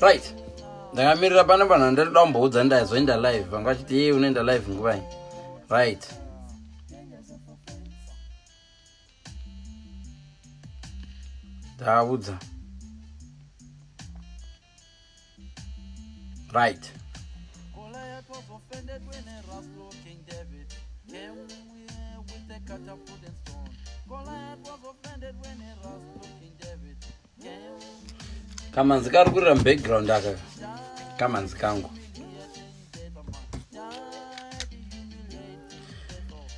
Right, ndakamirira pano vanhu vandoda kumboudza ndazoenda live, vanga vachiti ye unoenda live nguvai. Right, ndaudza. Right. Goliath was offended when a rascal King David came with a catapult and stone. Goliath was offended when a rascal King David came. Kamanzi kari kurira mubackground aka kamanzi kangu.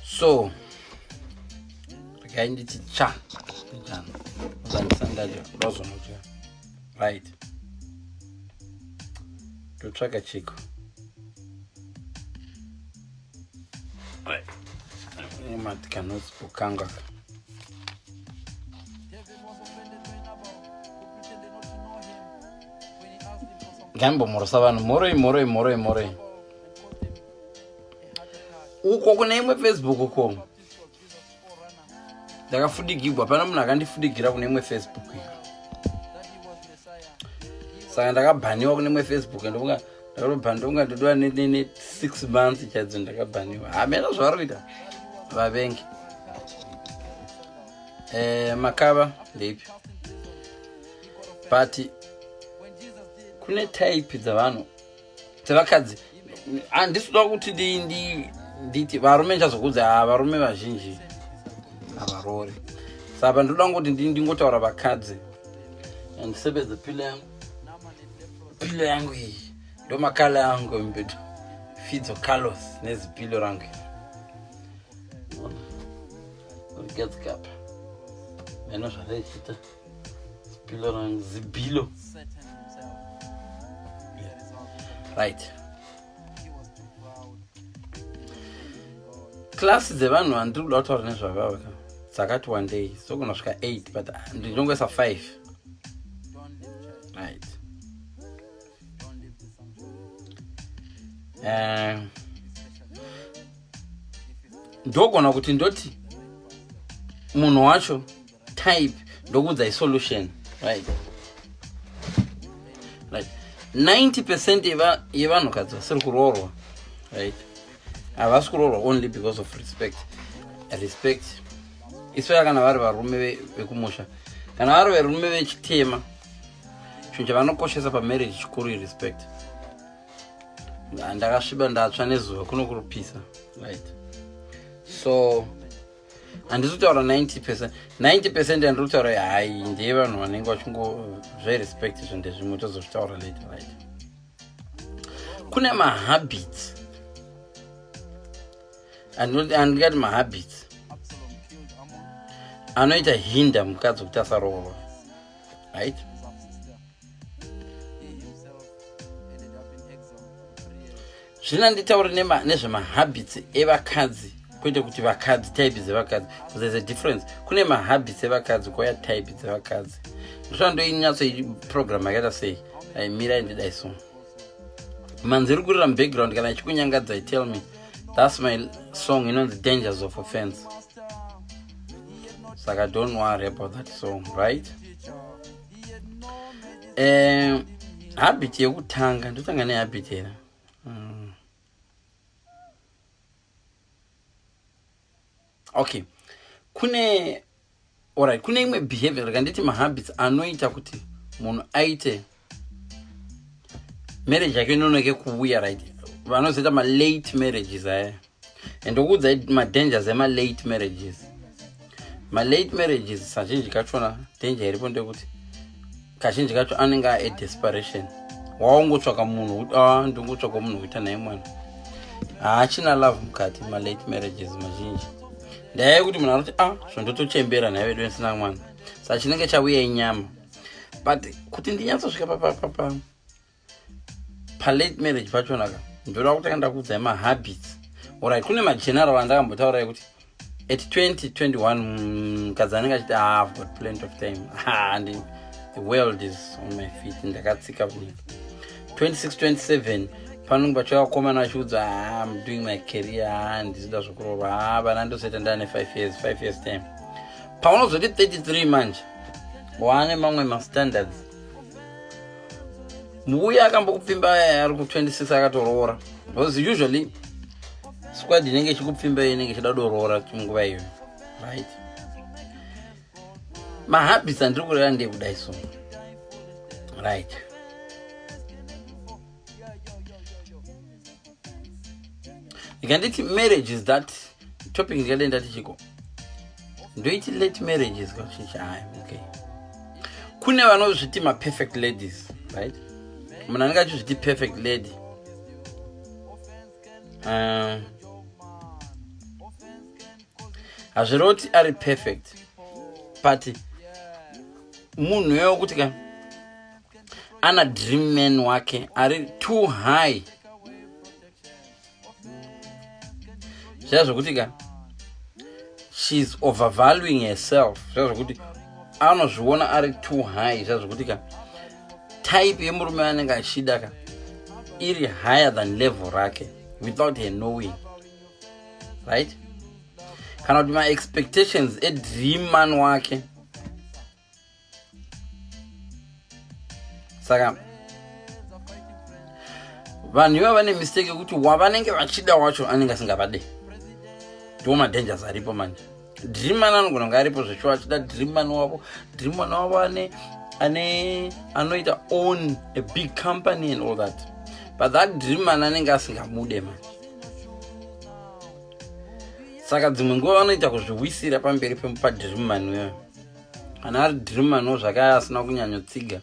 So regai nditi cha jana uzandisandadya ndozonodya. Right, totsvaka chiko. Right, matikanotsbook kangu aka. David was offended when Nabal, who pretended not to know him, when he asked him for some Ngaimbomhorosa vanhu. Mhoroi, mhoroi, mhoroi, mhoroi. and caused him a heart attack. Uko kune imwe Facebook ko Baptist was Jesus' forerunner, ndakafudigirwa. Pana munhu akandifudigira kune imwe Facebook iyo that he was Messiah. He was Saka ndakabhaniwa kune imwe Facebook. Ndofunga ndakatobhaniwa, ndodwa ne6 months chaidzo ndakabhaniwa. Hamena zvavari kuita vavengi. Makava ndeipi? cast in prison. He got offended. But When Jesus did, kune type dzavanhu, dzevakadzi. Handisi kuda kuti nditi varume, ndichazokudza. Ha, varume vazhinji havarori, saka ndoda ngoti ndingotaura vakadzi. Andisebedze pillow yangu. Naaman had leprosy. Pillow yangu iyi ndo macolour angu mbeto Fidzo Carlos nezipillow rangu rigadzikapa meno zvavaichiita zipillow rangu, zibhilo. Satan himself. The result was Right. he was too proud. God. Class dzevanhu vandiri kuda kutaura nezvavava ka dzakati one day zogona kusvika 8, but ndinongoisa 5. Don't leave church. Right. Don't leave the sanctuary. Especially if it's Ndogona kuti ndoti the right pastor, munhu wacho in the right type, ndokuudza isolution. Right, 90% yevanhukadzi vasiri kuroorwa, right, havasi kuroorwa only because of respect. Respect isoya kana vari varume vekumusha, kana vari varume vechitema, chinhu chavanokoshesa pamarriage chikuru irespect. Ndakasviba, ndatsva nezuva, kuno kurupisa. Right, so handisi kutaura 90%. 90% yandiri kutaura hai ndeyevanhu vanenge vachingo zverespect. Izvo ndezvimwe, tozozvitaura later. Right, kune mahabits, handingati mahabits Absalom killed Ammon, anoita hinder mukadzi kuti asaroorwa, right? his half sister. He himself ended up in exile for 3 years. Zvino nditauri nezvemahabits evakadzi, kwete kuti vakadzi, type dzevakadzi. There's a difference. Kune mahabits evakadzi, kwauya type dzevakadzi. Ndosva ndoinyatso program yakaita sei. Mirai ndidai. So manzi iri kurira mubackground, kana ichikunyangadza, tell me. That's my song inonzi Dangers of Offense. Master, he had no Saka don't worry about that song, right? teacher. He had no medicine. Habit yekutanga, ndotanga nehabit here. Okay, kune, alright, kune imwe behavior, rega nditi mahabits anoita kuti munhu aite marriage yake inonoke kuuya, right? Vanozoita malate marriages aya, and okuudzai madangers emalate marriages. Malate marriages kazhinji kachona danger iripo ndekuti kazhinji kacho anenge aedesperation. Waungotsvaka munhu, ah, ndingotsvaka munhu kuita naye mwana, haachina love mukati. Malate marriages mazhinji ndayai kuti munhu anoti, "Ah, zvondotochembera nhai vedu ndisina mwana." Saka chinenge chauya inyama. But kuti ndinyatsosvika papapapa palate marriage pachonaka, ndoda kutanga ndakuudzai mahabits. Alright, kune mageneral andakambotaura ekuti at 2021 mukadzi anenge achiti, "Ah, I've got plenty of time. Ah, the world is on my feet, ndakatsika kunyika." 26 27 panonge pachiuya vakomana vachiudza, "Ah, I'm doing my career. Ah, ndisida zvokuroorwa. Ah, vana ndozoita ndane 5 years, 5 years time." Paunozoti 33 manje waane mamwe mastandards. Muya akambokupfimba ari ku26 akatoroora, because usually squad inenge ichikupfimba inenge ichida kudoroora nguva iyoyo, right? Mahabits andiri kureva ndekudai so, right? Ndikanditi marriage is that topic, ndikadai ndati chiko, ndoiti late marriages kachichi. Hai, okay, kune vanozviti maperfect ladies, right? Munhu anenge achizviti perfect lady, hazvireva kuti ari perfect, but munhu iyoyo kuti ka ana dream man wake ari too high, zviya zvokuti ka she's overvaluing herself, zviya zvokuti anozviona ari too high, zviya zvokuti ka type yemurume anenge achida ka iri higher than level rake without her knowing, right? Kana kuti maexpectations edream man wake. Saka vanhu iva vane mistake yekuti wavanenge vachida wacho anenge asingavade. Ndiwo madangers aripo manje. Dream man anogona kunge aripo zvechiwa achida dream man wavo, dream man wavo ane anoita own a big company and all that, but that dream man anenge asingamude manje. Saka dzimwe nguva vanoita kuzviwisira pamberi padream man uyoyo. Kana ari dream man wo zvakaya asina kunyanyotsiga,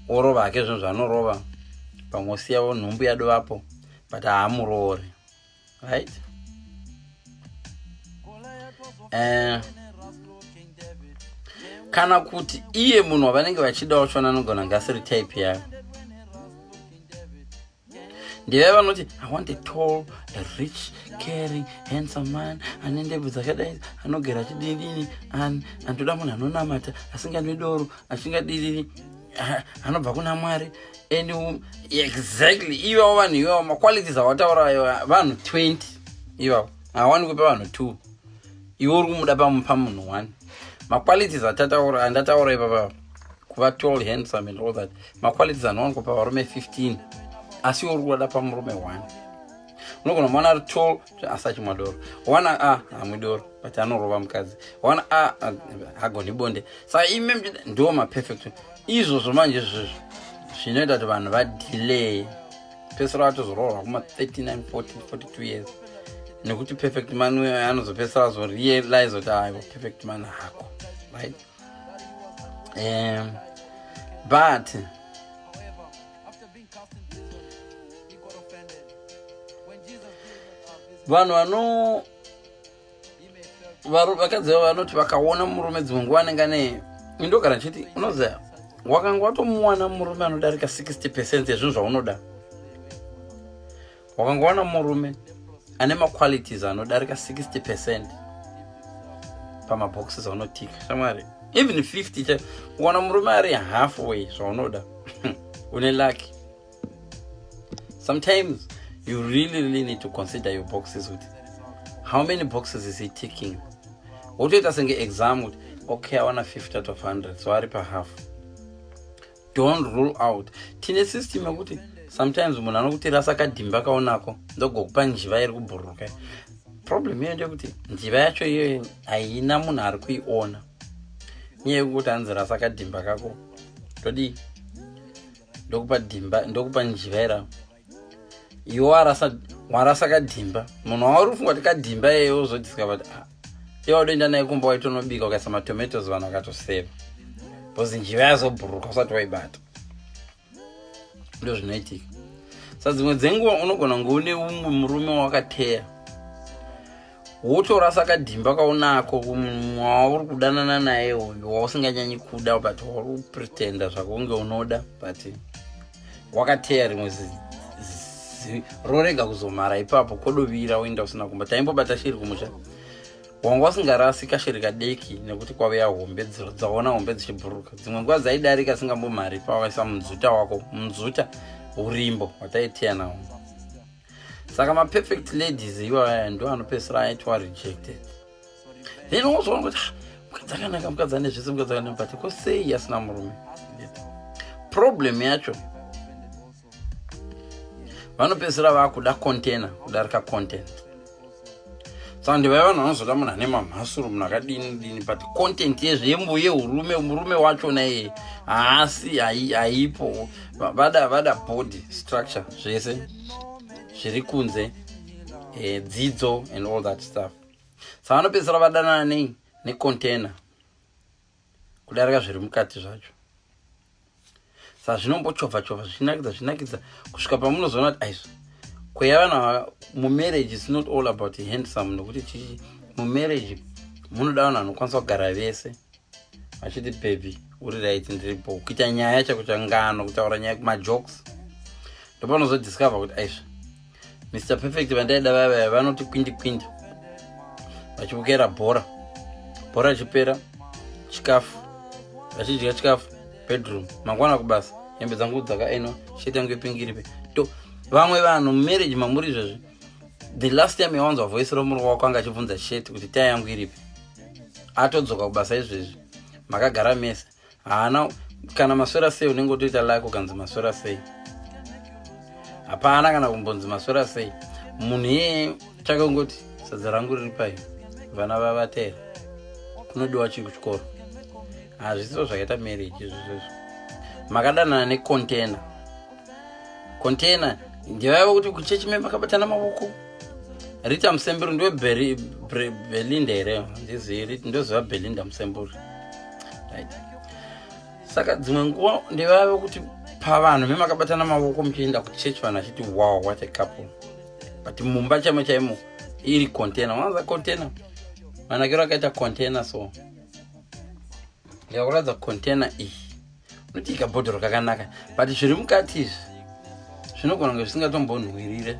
orova hake zvinhu zvaanorova, pamwe osiyavo nhumbu yadovapo, but haamuroori, right? Kana kuti iye munhu wavanenge vachida wachona anogona kunge asiri type yayo. Ndevaya vanoti, "I want a tall, a rich, caring, handsome man ane ndebvu dzakadai, anogera achididini, anotoda munhu anonamata, asinganwi doro, asingadidini, anobva kuna Mwari." And exactly ivavo vanhu ivavo, maqualities awataura, vanhu 20 ivavo hawanikwi pavanhu 2. Iwe uri kumuda pamunhu 1. Maqualities atataura, andataura ipapa, kuva tall, handsome and all that, maqualities anowanikwa pavarume 15, asi iwe uri kuda pamurume 1. Unogona muona ari tall asi achimwa doro, wana a hamwi doro but anorova mukadzi, wana a hagoni bonde. Saka ime ndo maperfect izvozvo manje. Izvozvo zvinoita kuti vanhu vadelay, pesera vatozoroorwa kuma 39, 40, 42 years, nekuti perfect man uyo anozopesera azorealize kuti aiwa, perfect man hako, right? But However, after being cast in prison, he got offended. When Jesus did not visit, vanhu vano he may felt vakadzi vavo vanoti vakaona murume, dzimwe nguva anenge ane, indogara nchiti, unoziva, wakanga watomuwana murume anodarika 60% yezvinhu zvaunoda, wakanga wana murume ane maqualities anodarika 60% pamaboxes aunotika, shamwari, even 50 cha ukaona murume ari halfway zvaunoda, une lucky. Sometimes you really, really need to consider your boxes, kuti how many boxes is he ticking. Wotoita senge exam kuti okay, awana 50 out of 100, so ari pahalf. Don't rule out. Tine system yekuti sometimes munhu anokuti rasa kadhimba kaunako, ndogokupa njiva iri kubhururuka. Problem iyoyo ndeyekuti njiva yacho iyoyo haina munhu ari kuiona. Nyaya yekuti hanzi rasa kadhimba kako, todii? Ndokupa dhimba, ndokupa njiva ira, iwe warasa, warasa kadhimba. Munhu wauri kufunga kuti kadhimba iyeyo, uzodiscover kuti, ah, iwe wadoenda naye kumba, waitonobika, ukaisa matomatoes, vanhu vakatoseva, because njiva yazobhururuka usati waibata. Ndo zvinoitika. Sa dzimwe dzenguva unogona kunge une umwe murume wakateya, wotorasa kadhimba kaunako, wauri kudanana naye uyu wausinganyanyi kuda, but wauri kupretenda zvako kunge unoda, but wakateya rimwe rorega kuzomhara ipapo, kodovira, woenda usina kumba. Taimbobata shiri kumusha, wanga usingarasi kashiri kadeki nekuti kwavuya hombe, dzaona hombe dzichibhururuka. Dzimwe nguva dzaidarika singambomhari pawakaisa munzuta wako, munzuta urimbo wataiteya nawo. Saka maperfect ladies iwaya ndo anopedzisira aitwa rejected. Then wozoona kuti, "Ah, mukadzi akanaka, mukadzi ane zvese, mukadzi akanaka, but ko sei asina murume?" Problem yacho Vanopedzisira vakuda container kudarika content. Saka ndivai vanhu vanozoda munhu ane mamhasuru, munhu akadini dini, but content yezvembo yehurume, murume wachona iye haasi, haipo. Vada body structure, zvese zviri kunze, dzidzo and all that stuff. Saka vanopedzisira vadanana nei? Necontainer kudarika zviri mukati zvacho. Saka zvinombochovha chovha, zvichinakidza, zvichinakidza, kusvika pamunozoona kuti aizvo kweya vanhu ava. Mumarriage is not all about handsome, nokuti chichi, mumarriage munoda vanhu vanokwanisa kugara vese vachiti, "Baby, uri right, ndiripo," kuita nyaya chako changano, kutaura nyaya, majokes. Ndopanozodiscover kuti aizvo Mr Perfect vandaida vavaya vanoti kwindi kwindi vachivukera bhora, bhora richipera, chikafu, vachidya chikafu, bedroom, mangwana kubasa, hembe dzangu dzakaenwa, shirt yangu yepink iripe. To vamwe vanhu mumarriage mamuri izvezvi, the last time yawanzwa voice romurume wako anga achibvunza shirt kuti tai yangu iripi, atodzoka kubasa izvezvi, makagara mese, haana kana maswera sei. Unenge utoita lako kanzi maswera sei, hapana kana kumbonzi maswera sei. Munhu iyeye chakangoti sadza rangu riri pai, vana vavatera, kunodiwa chii kuchikoro. Hazvisiwo zvakaita marriage izvozvozvo. Makadanana necontainer. Container ndevaiva kuti kuchechi me makabatana mavoko. Rita Musemburi ndiwe Belinda here? Ndizivi, ndoziva Belinda Musemburi, right? Saka dzimwe nguva ndevaiva kuti pavanhu memakabatana mavoko muchienda kuchechi, vanhu vachiti, "Wow, what a couple," but mumba chaimo chaimo iri container. Unoza container manakiro akaita container, so ndikakuratidza container iyi, unoti ikabhodhoro kakanaka, but zviri mukati izvi zvinogona kunge zvisingatombonhwirire,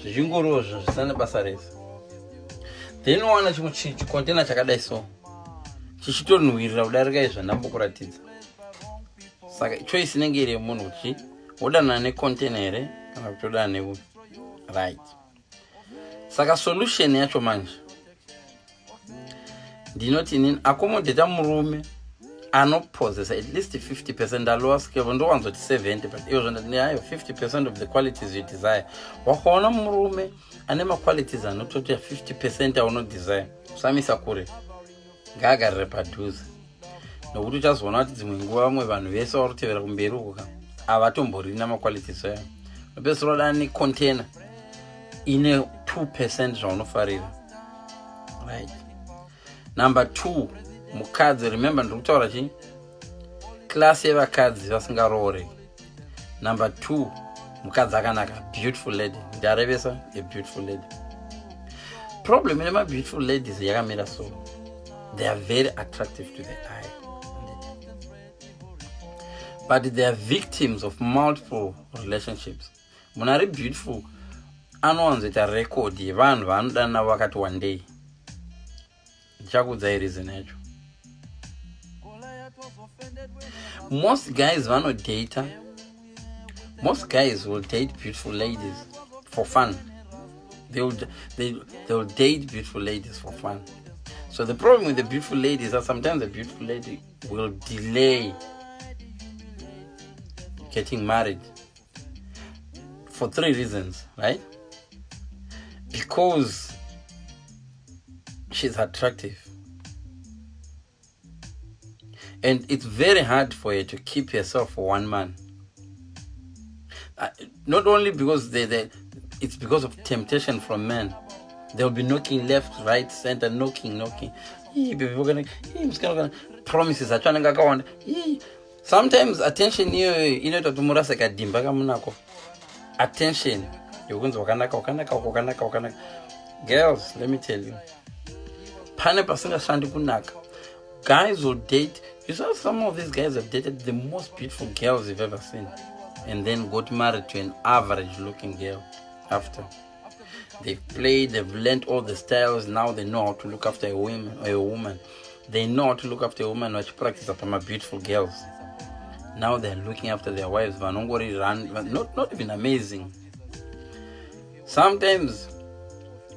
zvichingoriwo zvinhu zvisina nebasa rese. Then wawana chimwe chicontainer chakadai so, chichitonhwirira kudarika izvi zvandambokuratidza. Saka choice inenge iri yemunhu kuti wodanana necontainer here kana kuti wodanana neuyu, right? Saka solution yacho manje ndinoti inini accommodata murume anopossessa at least 50%. Ndalowa scale, ndowanzoti 70, but izvo ndati hayo 50% of the qualities you desire. Wakaona murume ane maqualities anototi 50% aunodesire, usamisa kure, ngaagarire padhuze, nokuti uchazoona kuti dzimwe nguva vamwe vanhu vese vari kutevera kumberi uko ka havatomborina maqualities ayo. Unopedzisira wadana necontainer ine 2% zvaunofarira, right? Number two, mukadzi, remember ndiri kutaura chii? Class yevakadzi vasingarooreki. Number two, mukadzi akanaka, beautiful lady. Ndarevesa, a beautiful lady. Problem ine mabeautiful ladies yakamira so: they are very attractive to the eye, but they are victims of multiple relationships. Munhu ari beautiful anowanzoita record yevanhu vaanodana navo vakati one day. Ndichakuudzai reason yacho. Most guys vanodata, most guys will date beautiful ladies for fun. They will date beautiful ladies for fun. So the problem with the beautiful ladies is that sometimes the beautiful lady will delay getting married for three reasons, right? Because she's attractive and it's very hard for her to keep herself for one man. Not only because they it's because of temptation from men. They'll be knocking left, right, center, knocking, knocking. "Ii, baby, we're gonna, ii, musikana, gonna," promises acho anenge akawanda. Ii. Sometimes attention iyoyo inoita kuti murase kadhimba kamunako. Attention yokunzi wakanaka, wakanaka, wakanaka, wakanaka. Girls, let me tell you, pane pasingashandi kunaka. Guys will date, you saw some of these guys have dated the most beautiful girls you've ever seen and then got married to an average looking girl after they've played, they've learned all the styles. Now they know how to look after a woman. They know how to look after a woman vachipractice pama beautiful girls. Now they're looking after their wives vanongori run, not even amazing. Sometimes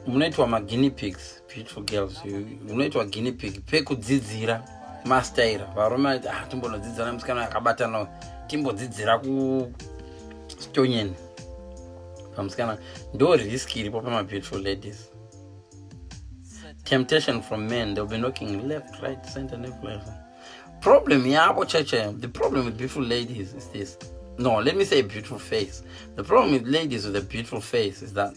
munoitwa maguinea pigs. Beautiful girls, unoitwa guinea pig pekudzidzira mastaira. Varume vati, "Ah, timbonodzidzira musikana akabatana, timbodzidzira ku Stonyeni pamusikana. Ndo risk iripo pamabeautiful ladies. Temptation from men, they'll be knocking left, right, center, left, left. Problem yavo cheche, the problem with beautiful ladies is this. No, let me say beautiful face. The problem with ladies with a beautiful face is that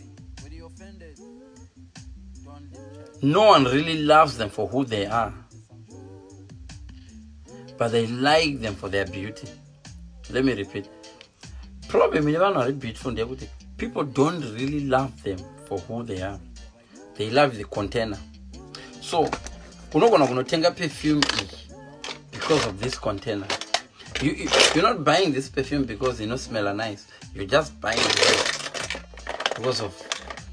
no one really loves them for who they are, but they like them for their beauty. Let me repeat. Problem ine vanhu vari beautiful ndeyekuti people don't really love them for who they are. They love the container. So unogona kunotenga perfume iyi because of this container. You're not buying this perfume because you know smell nice. You're just buying it because of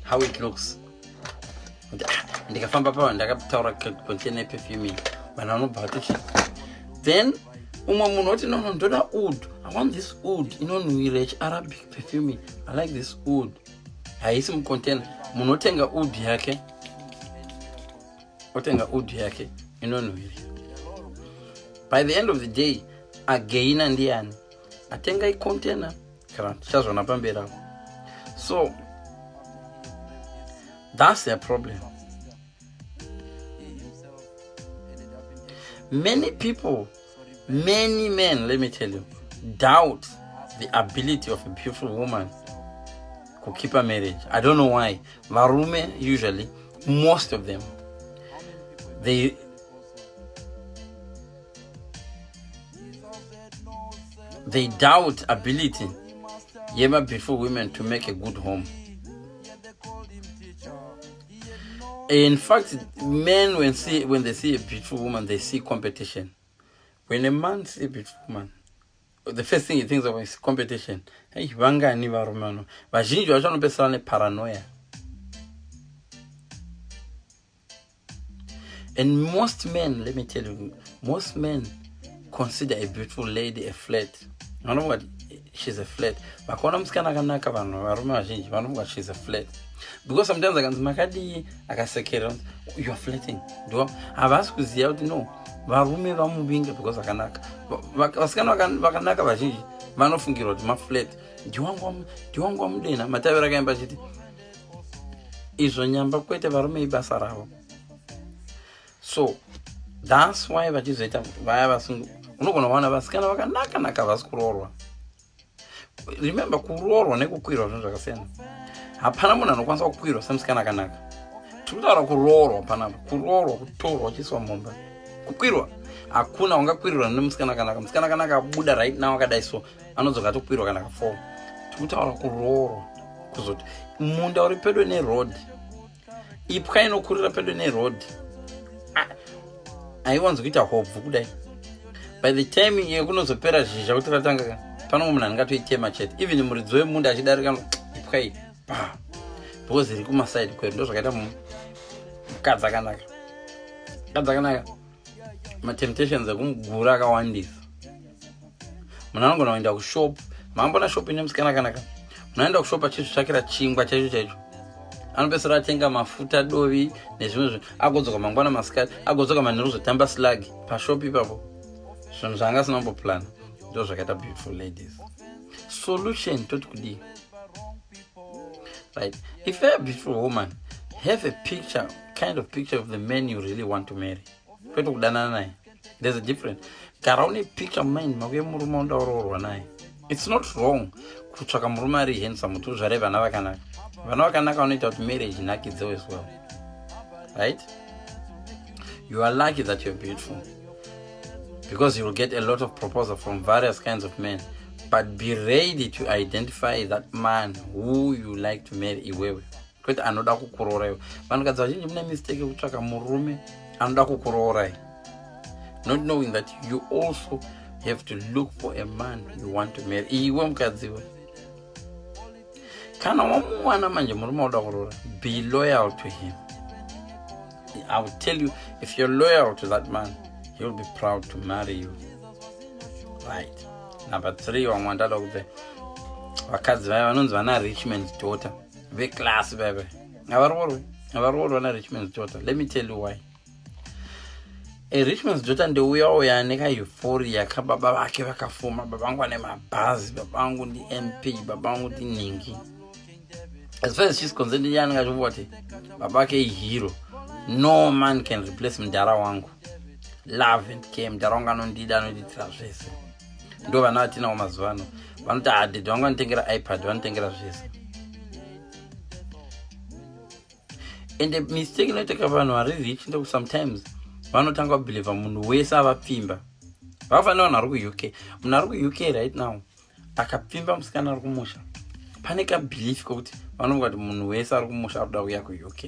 how it looks. Ndikafamba pava ndakataura container yeperfume iyi, vanhu vanobva vatochi. Then umwe munhu oti, No, ndoda oud. I want this oud inonhuhwira yechiArabic perfume. I like this oud." Haisi mucontainer. Munhu otenga oud yake, otenga oud yake inonhuhwira. By the end of the day, againa ndiani? Atenga icontainer. Kana tichazvona pamberi apo. So that's their problem. Many people, many men, let me tell you, doubt the ability of a beautiful woman to keep a marriage. I don't know why. Varume, usually, most of them, they doubt ability yema beautiful women to make a good home. In fact, men, when they see a beautiful woman, they see competition. When a man sees a beautiful woman, the first thing he thinks of is competition. Hey, vangani varume vano? Vazhinji vacho vanopedzisira neparanoia. And most men, let me tell you, most men consider a beautiful lady a flirt. Vanofunga kuti she's a flirt. Vakaona musikana akanaka, vanhu varume vazhinji vanofunga she's a flirt, because sometimes akanzi, "Makadii?" akasekerera, "You are flirting." Ndo havasi kuziva kuti no, varume vamuvinga because akanaka. Vasikana vakanaka vazhinji vanofungirwa kuti maflirt. Ndiwangu wamudena matavira akaimba achiti izvo nyamba kwete, varume ibasa ravo. So that's why vachizoita vaya vasingu. Unogona kuwana vasikana vakanaka naka vasi kuroorwa. Remember, kuroorwa nekukwirwa zvinhu zvakasiyana. Hapana munhu anokwanisa kukwirwa semusikana akanaka. Tiri kutaura kuroorwa panapa, kuroorwa, kutorwa uchiiswa mumba. Kukwirwa hakuna ungakwirirwa nemusikana akanaka. Musikana akanaka abuda right now akadai, so anodzoka atokwirwa kana ka4. Tiri kutaura kuroorwa, kuzoti munda uri pedo neroad, ipwa inokurira pedo neroad haiwanzi kuita hobvu kudai. By the time yekunozopera zhizha kuti ratanga ka, pano munhu anongatoitema chete. Even muridzi wemunda achidarika, ipwa iyi pa, because iri kumasaidi kwedu. Ndo zvakaita mukadzi akanaka. Mukadzi akanaka, matemptations ekumugura akawandisa. Munhu anogona kuenda kushop. Maambona shop ine musikana akanaka? Munhu anoenda kushop achizvitsvakira chingwa chaicho chaicho, anopedzisira atenga mafuta, dovi nezvimwe zvinhu. Agodzoka mangwana masikati, agodzoka manheru, kuzotamba slag pashop ipapo, zvinhu zvaanga asina kumboplana. Ndo zvakaita beautiful ladies. Solution toti kudii? Right, if you're a beautiful woman, have a picture, kind of picture of the man you really want to marry, kwete kudanana naye. There's a difference. Gara une picture mind mako yemurume unoda kuroorwa naye. It's not wrong kutsvaka murume ari handsome kuti uzvare vana vakanaka. Vana vakanaka vanoita kuti marriage inakidzewo as well, right? You are lucky that you're beautiful because you will get a lot of proposal from various kinds of men, but be ready to identify that man who you like to marry iwewe, kwete anoda kukuroora iwe. Vanhukadzi vazhinji mune mistake yekutsvaka murume anoda kukuroorai, not knowing that you also have to look for a man you want to marry iwe mukadzi iwe. Kana wamuwana manje murume auda kuroora, be loyal to him. I will tell you, if you're loyal to that man, he will be proud to marry you. Right, number 3. Vamwe vandada kuti vakadzi vaya vanonzi vana rich man's daughter veclass vaiva, havaroorwe, havaroorwe vana rich man's daughter. Let me tell you why. A rich man's daughter ndeuya uya nekaeuphoria kababa vake vakafuma, baba vangu vane mabhazi, baba vangu ndiMP, baba vangu ndinhingi. As far as she's concerned, iye anenge achifunga kuti baba vake ihero. No man can replace mudhara wangu. Love and care, mudhara wangu anondida, anondiitira zvese. Ndo vana vatinawo mazuva ano vanoti, "Hadhedhi vangu vanotengera iPad, vanotengera zvese." And mistake inoitika vanhu vari rich ndeku sometimes vanotanga kubhilivha munhu wese avapfimba. Vakafanira vanhu vari kuUK. Munhu ari kuUK right now akapfimba musikana ari kumusha, pane kabelief kokuti vanofunga kuti munhu wese ari kumusha ari kuda kuuya kuUK,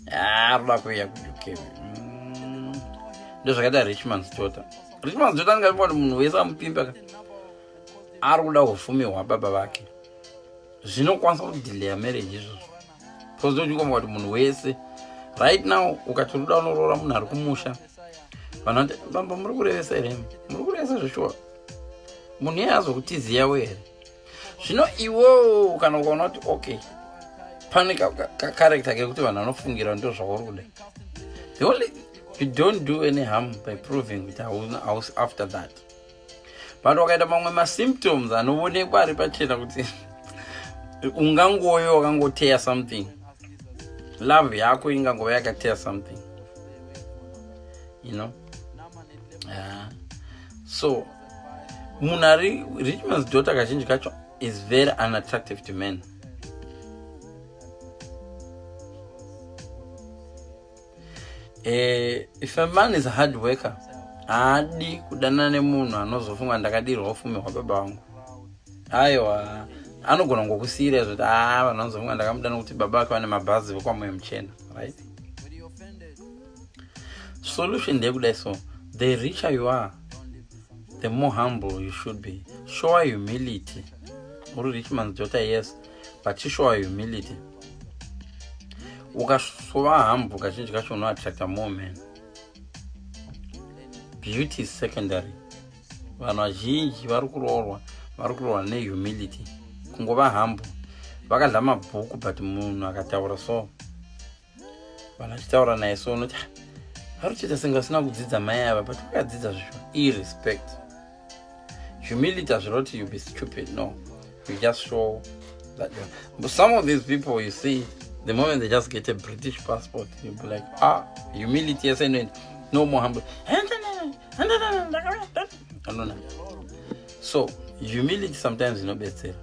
ari kuda kuuya kuUK. Ndo zvakaita rich man's daughter. Rich man's daughter anenge achifunga kuti munhu wese amupfimba ari kuda ufumi hwababa vake. Zvinokwanisa kudelaya marriage izvozvo, because ndochingomva kuti munhu wese right now ukati uda unoroora munhu ari kumusha, vanhu vati, "Bamba, muri kurevesa here? Muri kurevesa zveshuwa? Munhu iye azokutiziyawo here?" Zvino iwewo kana ukaona kuti okay, pane kacharacter kekuti vanhu vanofungira ndo zvauri kuda, the only, you don't do any harm by proving kuti hausi after that. But wakaita mamwe masymptoms anoonekwa ari pachena kuti ungangoyo wakangoteya something, love yako ingangova yakateya something. So munhu ari rich man's daughter kazhinji kacho is very unattractive to men. If a man is a hard worker, haadi kudanana nemunhu anozofunga ndakadirwa ufumi hwababa vangu. Aiwa, anogona ngokusiyira izvo kuti a vanhu vanozofunga ndakamudana kuti baba vake vane mabhazi vekwamoyo muchena, right? Solution ndeyekudai. So the richer you are, the more humble you should be. Show humility. Uri rich man's daughter, yes, but chishowa humility. Ukasova humble, kazhinji kacho unoattracta more men. Beauty is secondary. Vanhu vazhinji vari kuroorwa, vari kuroorwa nehumility, kungova humble. Vakadla mabhuku, but munhu akataura so, vanhu vachitaura naye so, unoti, "Ah, vari kutoita senge vasina kudzidza mai ava," but vakadzidza zvisho. Irespect, humility hazviroti you be stupid. No, you just show that. But some of these people, you see, the moment they just get a British passport, you be like, "Ah, humility yese inoenda, no more humble." Anona. So humility sometimes inobetsera.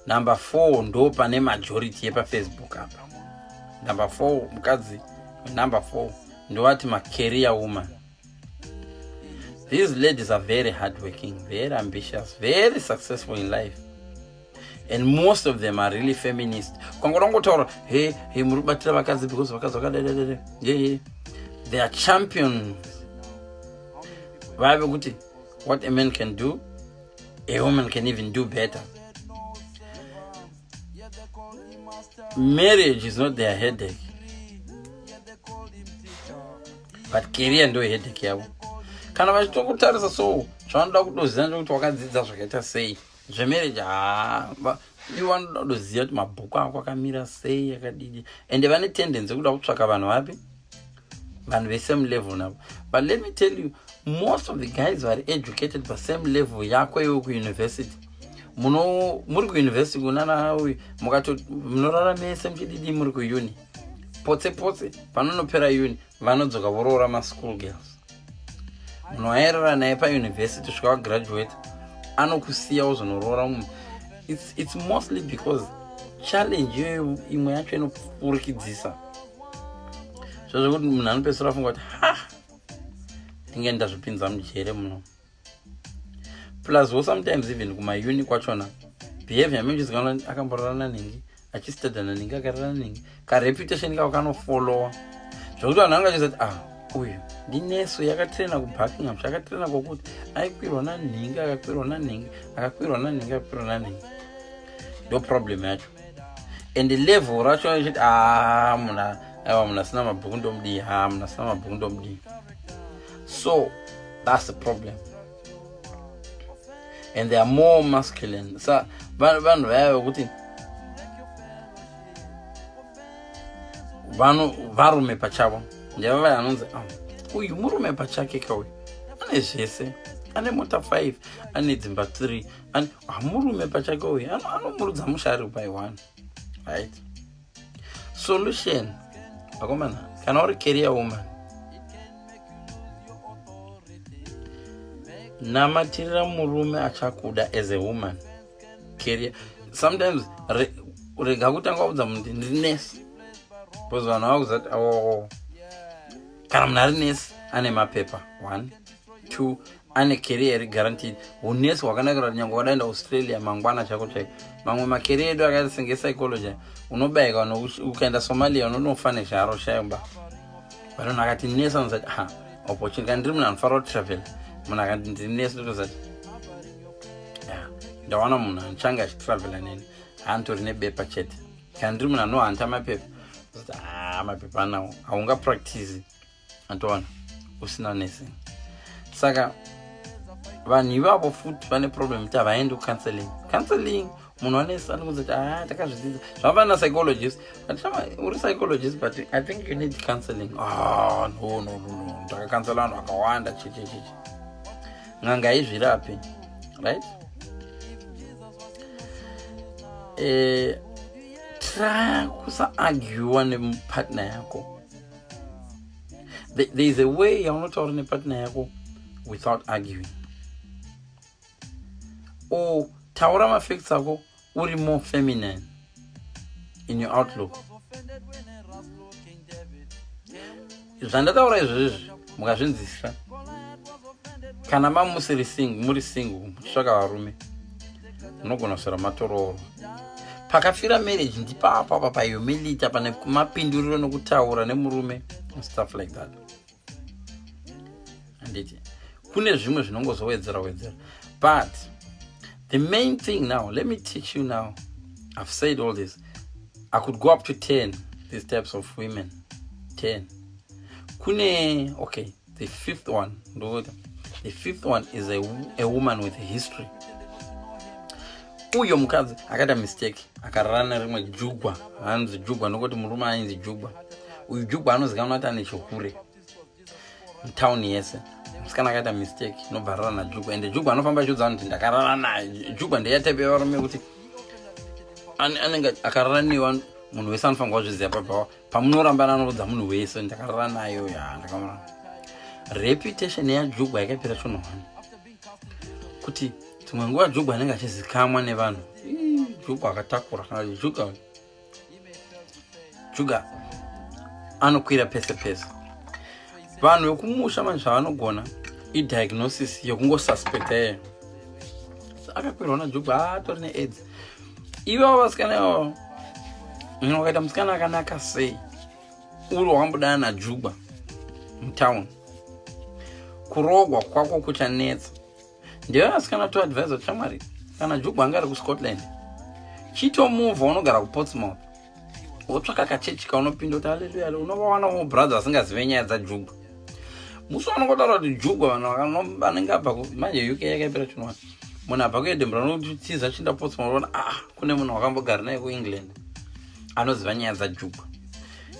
Number 4, ndo pane majority yepaFacebook apa. Number 4, mukadzi number 4 ndowati macareer woman. These ladies are very hardworking, very ambitious, very successful in life, and most of them are really feminist. Kwangoda kungotaura, "He he, muri kubatira vakadzi because vakadzi vakadadadada." Ye, they are champions vaya vekuti what a man can do, a woman can even do better. Marriage is not their headache, but career ndo headache yavo. Kana vachitokutarisa so, zvavanoda kutoziva ndekuti wakadzidza zvakaita sei. Zvemarriage, ha, ivo vanoda kutoziva kuti mabhuku ako akamira sei, akadidi. Ende vane tendency yekuda kutsvaka vanhu vapi? Vanhu vesame level navo. But let me tell you, most of the guys vari educated pasame level yako iwe kuuniversity, muno muri kuuniversity kunana uyu, mukato munorara mese muchididi muri kuuni, potse potse panonopera uni, vanodzoka voroora maschool girls. Munhu wairara naye pauniversity svika wagraduate anokusiya wozonoroora mumwe. It's mostly because challenge iyoyo imwe yacho inopfurikidzisa zvozvekuti munhu anopedzisira afunga kuti, "Ha, ndinge ndazvipinza mujere muno." Plus wo sometimes even kumauni kwachona, behavior yamuchizikanwa, akamborara nanhingi, achistada nanhingi, akarara nanhingi, kareputation kako kanofollowa zvokuti vanhu vanga vachizati, "Ah, uyu ndinesu yakatraina kuBuckingham, chakatraina kwokuti aikwirwa nanhingi, akakwirwa nanhingi, akakwirwa nanhingi, akakwirwa nanhingi." Ndo problem yacho. And level racho ichiti, "Ah, munhu, aiwa, munhu asina mabhuku ndomudii? Ha, munhu asina mabhuku ndomudii?" So that's the problem. And they are more masculine. Sa vanhu vaya vekuti varume pachavo. Ndeva vaya anonzi, ah, uyu murume pachake kauyu ane zvese, ane mota 5, ane dzimba 3, ah, murume pachake uyu anomurudza musha ari by one, right? Solution, vakomana, kana uri career woman, namatirira murume achakuda as a woman career. Sometimes rega kutanga waudza munhu kuti ndiri nurse, because vanhu vakuzati, oh, kana munhu ari nurse ane mapepa, one, two, ane career iri guaranteed. Unesi hwakanakira kuti nyange wadaenda Australia mangwana chako chaiko. Mamwe macareer edu akaita senge psychology, unobayika ukaenda Somalia, unonofa nezharo shayomba. But munhu akati nurse, anozati, ha, opportunity. Kana ndiri munhu anofanira kutravel, munhu akati ndiri nurse, ndotozati, ya, ndawana munhu anichange achitravela neni, haanditori nebepa chete. Kana ndiri munhu anohanta mapepa, ha, mapepa anawo, haungapractice antoona usina nursing. Saka vanhu ivavo futi vane problem kuti havaendi kucounseling. Counseling, munhu wanesi anokunza kuti, ah, takazvidzidza zvavafanira psychologist, but uri psychologist, but I think you need counseling. Ah, no, no, no, no, ndakakansela vanhu vakawanda, chichi chichi, n'anga haizvirapi, right? Try kusaarguwa nepartner yako. There is a way yaunotaura nepartner yako without arguing, or taura mafacts ako uri more feminine in your outlook. Zvandataura izvozvizvi mukazvinzwisisa, kana mamusiri single, muri single muchitsvaka varume, munogona kuswera matoroorwa. Pakafira marriage ndipapa pa pahumility, pane mapinduriro nokutaura nemurume, stuff like that, handiti? Kune zvimwe zvinongozowedzera wedzera, but the main thing now, let me teach you now. I've said all this, I could go up to 10 these types of women, 10. Kune, okay, the fifth one ndokuti the fifth one is a woman with a history. Uyo mukadzi akaita mistake, akarara nerimwe jugwa, hanzi jugwa nokuti murume ainzi jugwa. Uyu jugwa anozikanwa kuti ane chihure mutauni yese. Musikana akaita mistake, inobva rara najugwa, ende jugwa anofamba achiudza vanhu kuti ndakarara naye. Jugwa ndeyatype yevarume kuti anenge akarara newa, munhu wese anofanirwa kuzviziva. Pabva pamunorambana anoudza munhu wese, ndakarara nayo, ya, ndakamurara. Reputation yajugwa yakapira chinhu one, kuti dzimwe nguva jugwa anenge achizikamwa nevanhu. Jugwa akatakura, kana kuti jugwa, juga anokwira pese pese. Vanhu vekumusha manje zvavanogona idiagnosis yekungosuspecta iye akakwirwa najugwa atori neAIDS. Ivavo vasikana ivavo, wakaita musikana akanaka sei, uri wakambodana najugwa mutown, kurogwa kwako kuchanetsa. Ndeve vasikana toadvisa kuti, shamwari, kana jugwa anga ari kuScotland, chitomuvha unogara kuPortsmouth, wotsvaka kachechi kaunopinda kuti aleluya, unovawanawo brother asingazive nyaya dzajugwa. Musi wanongotaura kuti jugwa, vanhu vanenge abva manje UK yakaipira chinwani, munhu abva kuEdinburgh unotiza chinda Portsmouth, unoona, ah, kune munhu wakambogara naye kuEngland anoziva nyaya dzajugwa.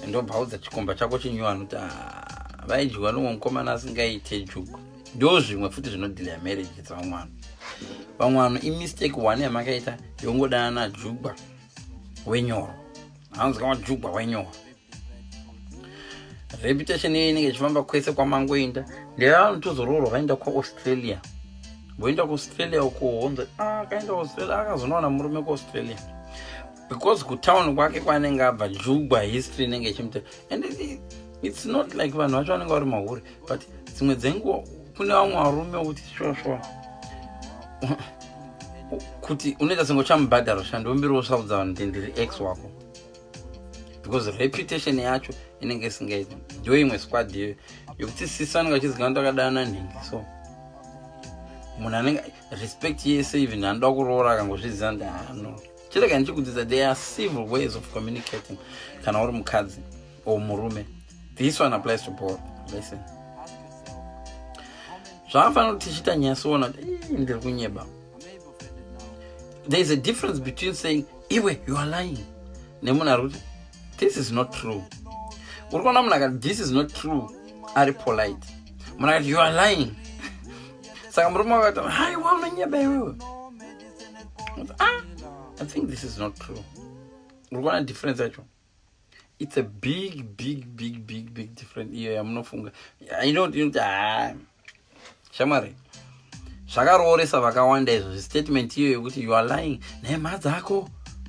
Ndobva audza chikomba chako chinyuwani kuti, ah, vaidyiwa nomwe mukomana asingaite jugwa. Ndo zvimwe futi zvinodhilaya marriage dzavamwe vanhu. Vamwe vanhu imistake one yamakaita yongodana najugwa wenyoro, hanzi kama jugwa wenyoro, reputation iyo inenge ichifamba kwese kwamangoenda. Ndevanotozoroorwa vaenda kuAustralia, voenda kuAustralia uko, honzi, ah, akaenda kuAustralia, akazonowana murume kuAustralia, because kutown kwake kwaanenge abva, jugwa history inenge ichimuta. And it's not like vanhu vacho vanenge vari mahure, but dzimwe dzenguva kune vamwe varume wekuti sure sure kuti unoita senge uchamubhadhara, shandombiri wosaudza vanhu kuti ndiri ex wako, because reputation yacho inenge isingaiti. Ndo imwe squad iyoyo yokuti sisi vanenge vachizikanwa kuti akadana nhingi, so munhu anenge respect yese, even anoda kuroora akangozviziva ndi, ah, no, chirega ndichikudzidza. There are civil ways of communicating kana uri mukadzi or murume. This one applies to both. Listen, zvakafanira kuti tichiita nyaya soona kuti, ndiri kunyeba. There is a difference between saying, "Iwe, you are lying," nemunhu ari kuti, "This is not true." Uri kuona munhu akati this is not true ari polite, munhu akati you are lying. Saka murume wakati haiwa, unonyeba iwewe. Ah, I think this is not true. Uri kuona difference yacho? It's a big, big, big, big, big difference iyo yamunofunga. I don't you ah, shamwari, zvakarooresa vakawanda izvo. Statement iyo yekuti you are lying, nhema dzako,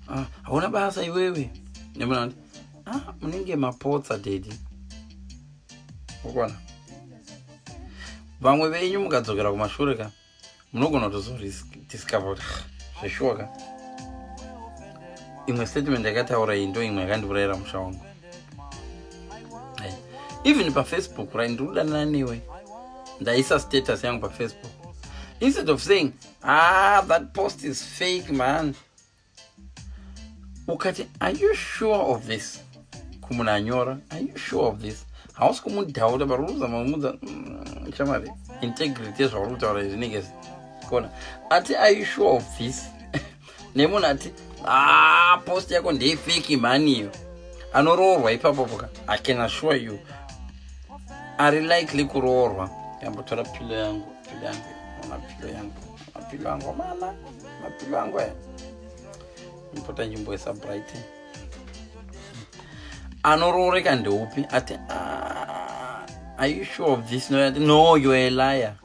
ah, hauna basa iwewe, nemunhu kuti ah, munenge mapotsa daddy. Ukuona vamwe venyu mukadzokera kumashure ka, munogona kutozodiscover kuti ah, zveshuwa ka, imwe statement yakataura iyi ndo imwe yakandiurayira musha wangu. Even paFacebook, right? Ndiri kudanana newe, ndaisa status yangu paFacebook. Instead of saying, "Ah, that post is fake, man," ukati, "Are you sure of this?" kumunhu anyora, "Are you sure of this?" Hausi kumudhauta, but uri kuzama kumudza, shamwari, integrity yezvauri kutaura izvinenge kona. Ati, "Are you sure of this?" nemunhu ati, "Ah, post yako ndeyefake mhani iyo," anoroorwa ipapo poka. I can assure you, ari likely kuroorwa. Yambotora pillow yangu, pillow yangu, mapillow yangu, mapillow yangu, mana mapillow yangu aya, mpota nchimboisa brighton. Anorooreka ndeupi ati, "Ah, are you sure of this?" No, ati, "No, you are a liar."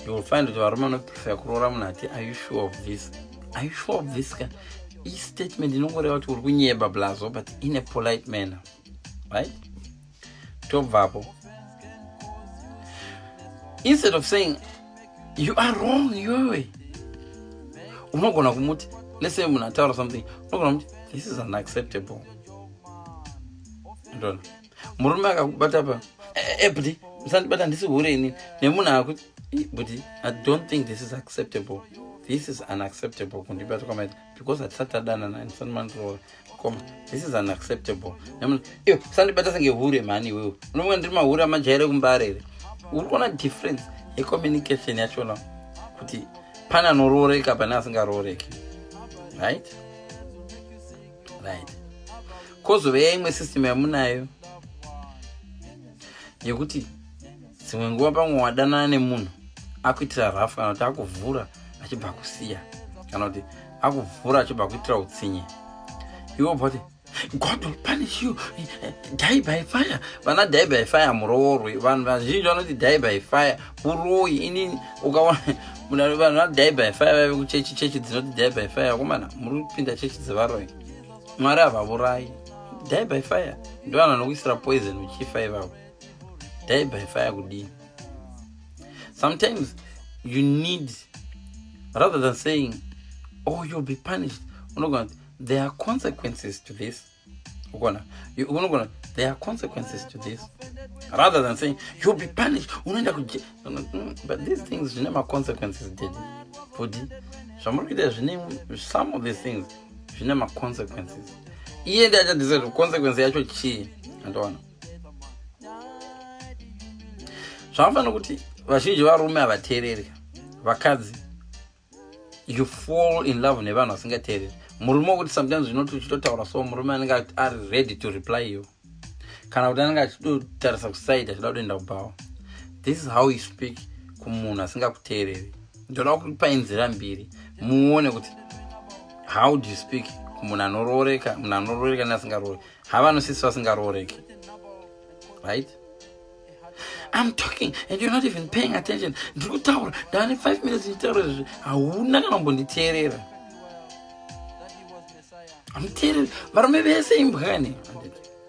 You will find kuti varume vanoprefer kuroora munhu ati, "Are you sure of this? Are you sure of this?" Ka istatement inongoreva kuti uri kunyeba blazo, but in a polite manner, right? Tobvapo. Instead of saying, "You are wrong iwewe," unogona kumuti, let's say munhu ataura something, unogona kumuti, "This is unacceptable." Ndona murume akakubata pa, "Buti, musandibata, ndisi hure inini," nemunhu akuti, "Buti, I don't think this is acceptable. This is unacceptable kundibata kwamaita, because hatisati tadanana, ndisati mandiroora koma. This is unacceptable." Nemunhu, "Iyo, usandibata senge hure mhani iwewe. Unofunga ndiri mahure amajaire kumbare here?" Uri kuona difference yecommunication yachona, kuti pane anorooreka, pane asingarooreki, right? Kozove imwe system yamunayo yekuti dzimwe nguva pamwe wadanana nemunhu, akuitira rafu, kana kuti akuvhura achibva kusiya, kana kuti akuvhura achibva kuitira utsinye, iwe ubva kuti, "God will punish you, die by fire." Vana die by fire muroorwe. Vanhu vazhinji vanoti die by fire uroyi. Inini ukaona vanhu vana die by fire vaive kuchechi, chechi dzinoti die by fire, komana, muri kupinda chechi dzevaroyi. Mwari havaurayi. Die by fire ndo vanhu vanokuisira poison uchifa ivavo. Die by fire kudii? Sometimes you need, rather than saying, "Oh, you'll be punished," unogona kuti, "There are consequences to this." Ukona unogona, "There are consequences to this," rather than saying, "You'll be punished, unoenda kuje." But these things zvine maconsequences, daddy, futi zvamuri kuita zvine, some of these things zvine maconsequences. Iye ndi achadecide kuti consequence yacho chii. Andoona zvakafanira kuti vazhinji varume havateereri vakadzi. You fall in love nevanhu vasingateereri. Murume wekuti sometimes zvinoti uchitotaura so, murume anenge ari ready to reply you, kana kuti anenge achitotarisa kuside achida kutoenda kubhawa. This is how you speak kumunhu asingakuteereri. Ndoda kupai nzira mbiri muone kuti how do you speak kumunhu anorooreka, munhu anorooreka neasingarooreki, havanosisi vasingarooreki, right? "I'm talking and you're not even paying attention. Ndiri kutaura, ndava ne5 minutes ndichitaura izvi, hauna kana kumbonditeerera. Hamuteereri, varume vese imbwani."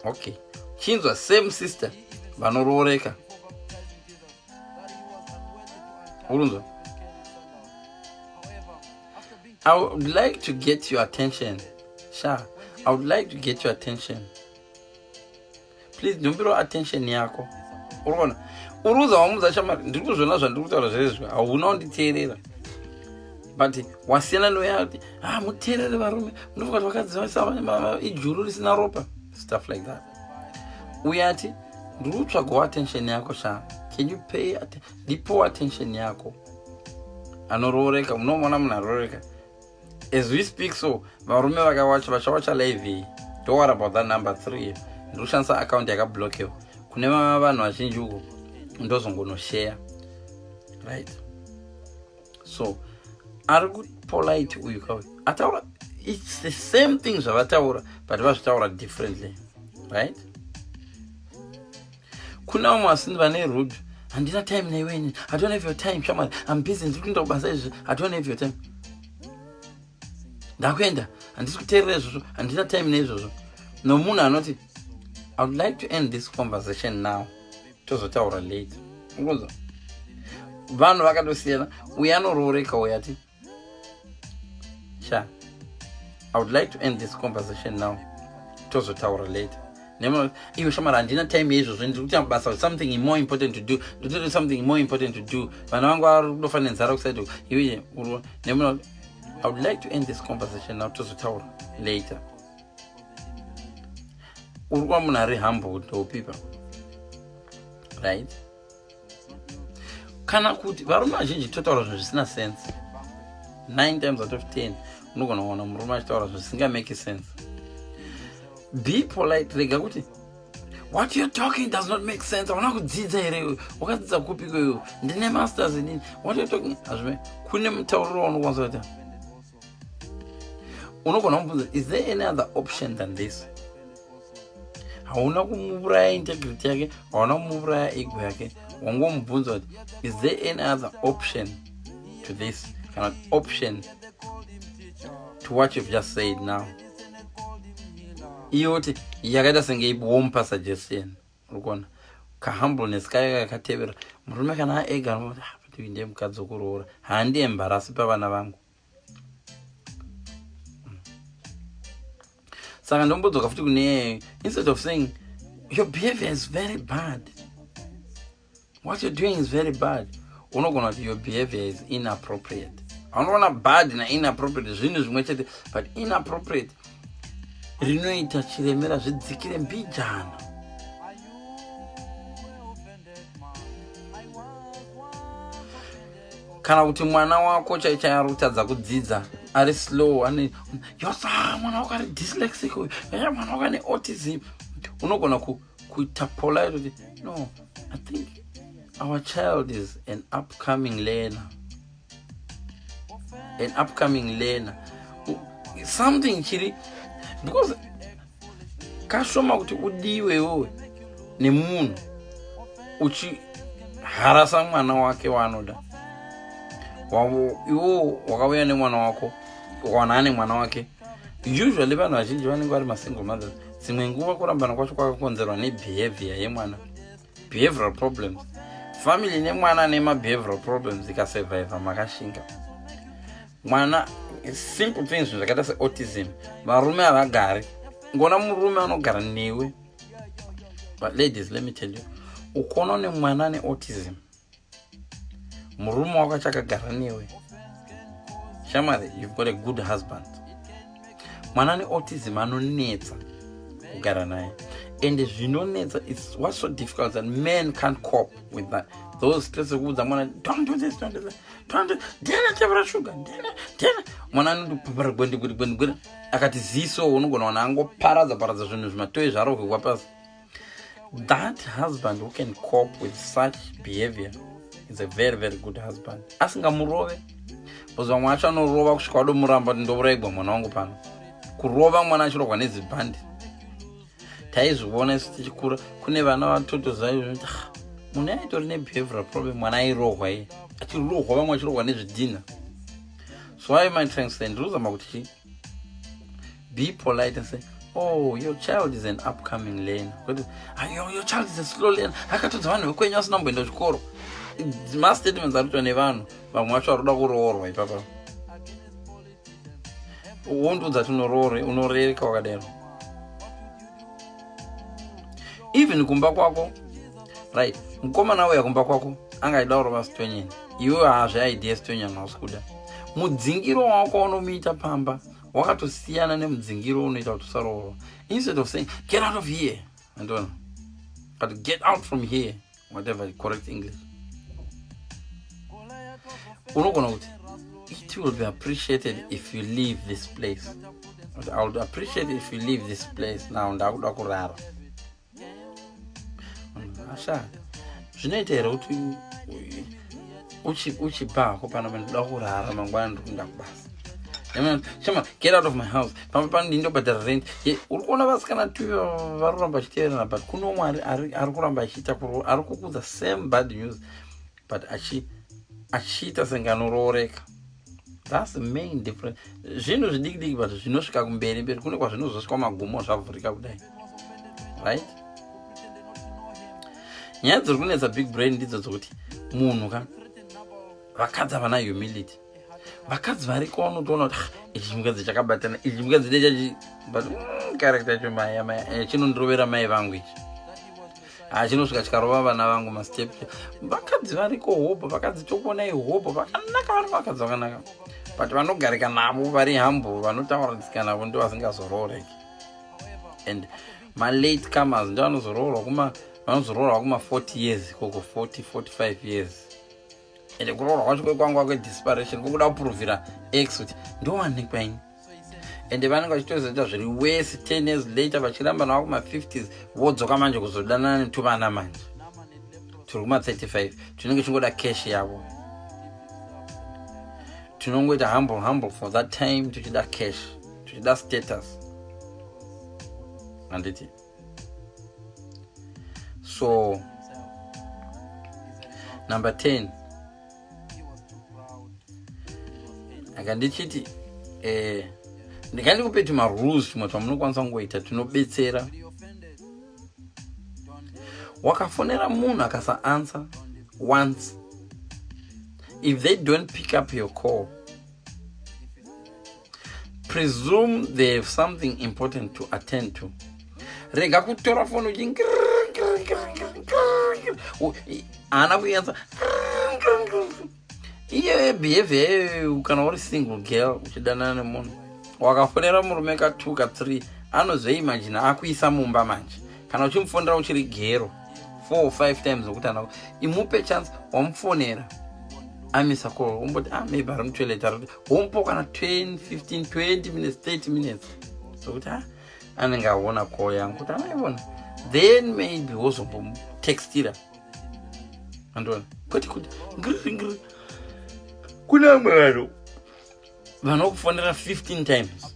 Okay, chinzwa, same sister vanorooreka, urunzwa? "I would like to get your attention. Sha, I would like to get your attention. Please, ndombiro attention yako." Uri kuona, uri kuza wamudza, "Shamari, ndiri kuzviona zvandiri kutaura zvezvi, hauna kunditeerera." But wasiyana noya kuti, "Ah, muteerere varume, munofunga kuti vakadzi ijuru risina ropa," stuff like that. Uye ati, "Ndiri kutsvagawo attention yako sha. Can you pay, ndipowo attention yako." Anorooreka, unoona munhu anorooreka as we speak. So varume vakawacha, vachawacha live iyi. Don't worry about that number 3. Ndiri kushandisa account yakablockewa kune vanhu vazhinji uko, ndozongonoshare, right? So ari kupolite uyu kauyu ataura, it's the same thing zvavataura, but vazvitaura differently, right? Kuna vamwe vasini vane rude: "Handina time naiweni. I don't have your time, shamwari. I'm busy, ndiri kuenda kubasa izvi. I don't have your time, ndakuenda, handisi kuteerera izvozvo, handina time neizvozvo." Nomunhu anoti, "I would like to end this conversation now, tozotaura later." Ukunzwa vanhu vakatosiyana. Uyo anorooreka uyo ati, "Sha, I would like to end this conversation now, tozotaura later." "Iwe shamwari, handina time yeizvozvo, ndiri kuita basa, something more important to do, ndotoita something more important to do, vana vangu vari kutofa nenzara kuside." Iwe nemunhu, "I would like to end this conversation now, tozotaura later." Uri kuva munhu ari humble ndopipa, right? Kana kuti varume vazhinji totaura zvinhu zvisina sense. 9 times out of 10 unogona kuona murume achitaura zvinhu zvisingamake sense. Be polite. Rega kuti, "What you're talking does not make sense. Hauna kudzidza here? Wakadzidza kupi kweyo? Ndine masters inini. What you're talking hazvime." Kune mutauriro waunokwanisa kuita. Unogona kumubvunza, "Is there any other option than this?" Hauna kumuuraya integrity yake, hauna kumuuraya ego yake. Wangomubvunza kuti, "Is there any other option to this?" kana "option to what you've just said now?" Iye kuti yakaita senge womupa suggestion. Uri kuona kahumbleness kaya kakatevera murume kana aega anoti, "Ah, but uyu ndiye mukadzi wekuroora, handiembarasi pavana vangu." Saka ndombodzoka futi kune, instead of saying, "Your behavior is very bad, what you're doing is very bad," unogona kuti, "Your behavior is inappropriate." Unoona bad nainappropriate zvinhu zvimwe chete, but inappropriate rinoita chiremera zvidzikire mbijana. Kana kuti mwana wako chai chai ari kutadza kudzidza, ari slow, ane yosa, mwana wako ari dyslexic uyu, mwana wako ane autism, unogona kuita polite kuti, "No, I think our child is an upcoming learner, an upcoming learner," something chiri, because kashoma kuti udiwe iwewe nemunhu uchiharasa mwana wake waanoda. Iwo wakauya nemwana wako, wana ane mwana wake. Usually vanhu vazhinji vanenge vari masingle mothers. Dzimwe nguva kurambana kwacho kwakakonzerwa nebehavior yemwana, behavioral problems. Family nemwana nemabehavioral problems ikasurviva, makashinga. Mwana, simple things, zvinhu zvakaita seautism, varume havagari. Ngona murume anogara newe. But ladies, let me tell you, ukaona une mwana neautism, murume wako achakagara newe, shamwari, you've got a good husband. Mwana neautism anonetsa kugara naye, and zvinonetsa, it's what's so difficult that men can't cope with that, those stress ekuudza mwana, "Don't do this, don't do that, don't do." Ndena tevera sugar, ndena ndena mwana anondopapara gwendi gwendi gwendi gwendi, akati ziso, unogona wana angoparadza paradza zvinhu, zvimatoyi zvarohwekwa pasi. That husband who can cope with such behavior is a very, very good husband. Asingamurove, because vamwe vacho anorova kusvika wadomuramba kuti, "Ndouraigwa mwana wangu pano." Kurova mwana achirohwa nezibhandi, taizviona isu tichikura. Kune vana vatotoziva, ah, munhu aitori nebehavioral problem, mwana airohwa, iye achirohwa, vamwe achirohwa nezvidhina. So why am I trying to say? Ndiri kuzama kuti chi be polite and say, "Oh, your child is an upcoming learner," kuti, "Ah, your child is a slow learner, akatodza vanhu vekwenyu asina kumboenda kuchikoro." Mastatements ari kuitwa nevanhu vamwe vacho vari kuda kuroorwa ipapa. Wondiudza kuti unoroore, unorereka wakadero even kumba kwako, right? Mukomana auya kumba kwako, angaida kurova sitonyeni, iwe hazve idea sitonyeni hausi kuda. Mudzingiro wako unomuita pamba wakatosiyana nemudzingiro unoita kuti usaroorwa. Instead of saying, "Get out of here," andona, but "Get out from here," whatever correct English, unogona kuti, "It will be appreciated if you leave this place." I would appreciate if you leave this place now, ndakuda kurara. Asha, zvinoita here kuti uchibva hako pano, ndikuda kurara, mangwana ndiri kuenda kubasa? Shama, get out of my house. Pamba pano ndindobhadhara rent. Uri kuona vasikana tu vari kuramba vachiteerana, but kuno umwe ari kuramba achiita, ari kukudza same bad news, but achiita senge anorooreka. That's the main difference. Zvinhu zvidiki diki, but zvinosvika kumberi mberi kune kwazvinozosvika, magumo zvavhurika kudai, right? Nyaya dziri kunetsa big brain ndidzo dzokuti munhu ka, vakadzi havana humility. Vakadzi variko vanotoona kuti, "Ah, ichi chimukadzi chakabatana, ichi chimukadzi ndechachi," but character yacho mai mai chinondirovera mai vangu ichi, ha, chinosvika chikarova vana vangu mastep. Vakadzi variko hobho, vakadzi tokuonai hobho, vakanaka, vari vakadzi vakanaka, but vanogarika navo vari humble, vanotauradzika navo, ndo vasingazorooreki. And malate comers ndo vanozoroorwa kuma, vanozoroorwa kuma 40 years ikoko, 40, 45 years. Ende kuroorwa kwacho kwekwangwa kwedesperation, kwokuda kupuruvhira ex kuti ndowanikwa ini. Ende vanenge vachitozoita zviri wese 10 years later, vachiramba navo kuma50s, vodzoka manje kuzodanana netuvana manje turi kuma35, tinenge chingoda cash yavo. Tinongoita humble humble for that time, tichida cash, tichida status, handiti? So number 10, aka ndichiti ndingandikupe tumarules tumwe twamunokwanisa kungoita tunobetsera. Wakafonera munhu akasa-answer once, if they don't pick up your call, presume they have something important to attend to. Rega kutora foni uchi haana kuanswer. Iye behavior iyoyo, kana uri single girl uchidanana nemunhu, wakafonera murume ka2, ka3, anozoimagina akuisa mumba manje. Kana uchimufonera uchiri gero 4 or 5 times, nokuti ana imupe chance. Wamufonera amisa call, umboti, "Ah, maybe ari mutoilet." Ari womupo kana 10, 15, 20 minutes, 30 minutes, sokuti, "Ah, anenge aona call yangu," kuti anaivona, then maybe wozombomutextira, andiona? Kwete kuti ngiri ngiri. Kune vamwe vanhu vanokufonera 15 times,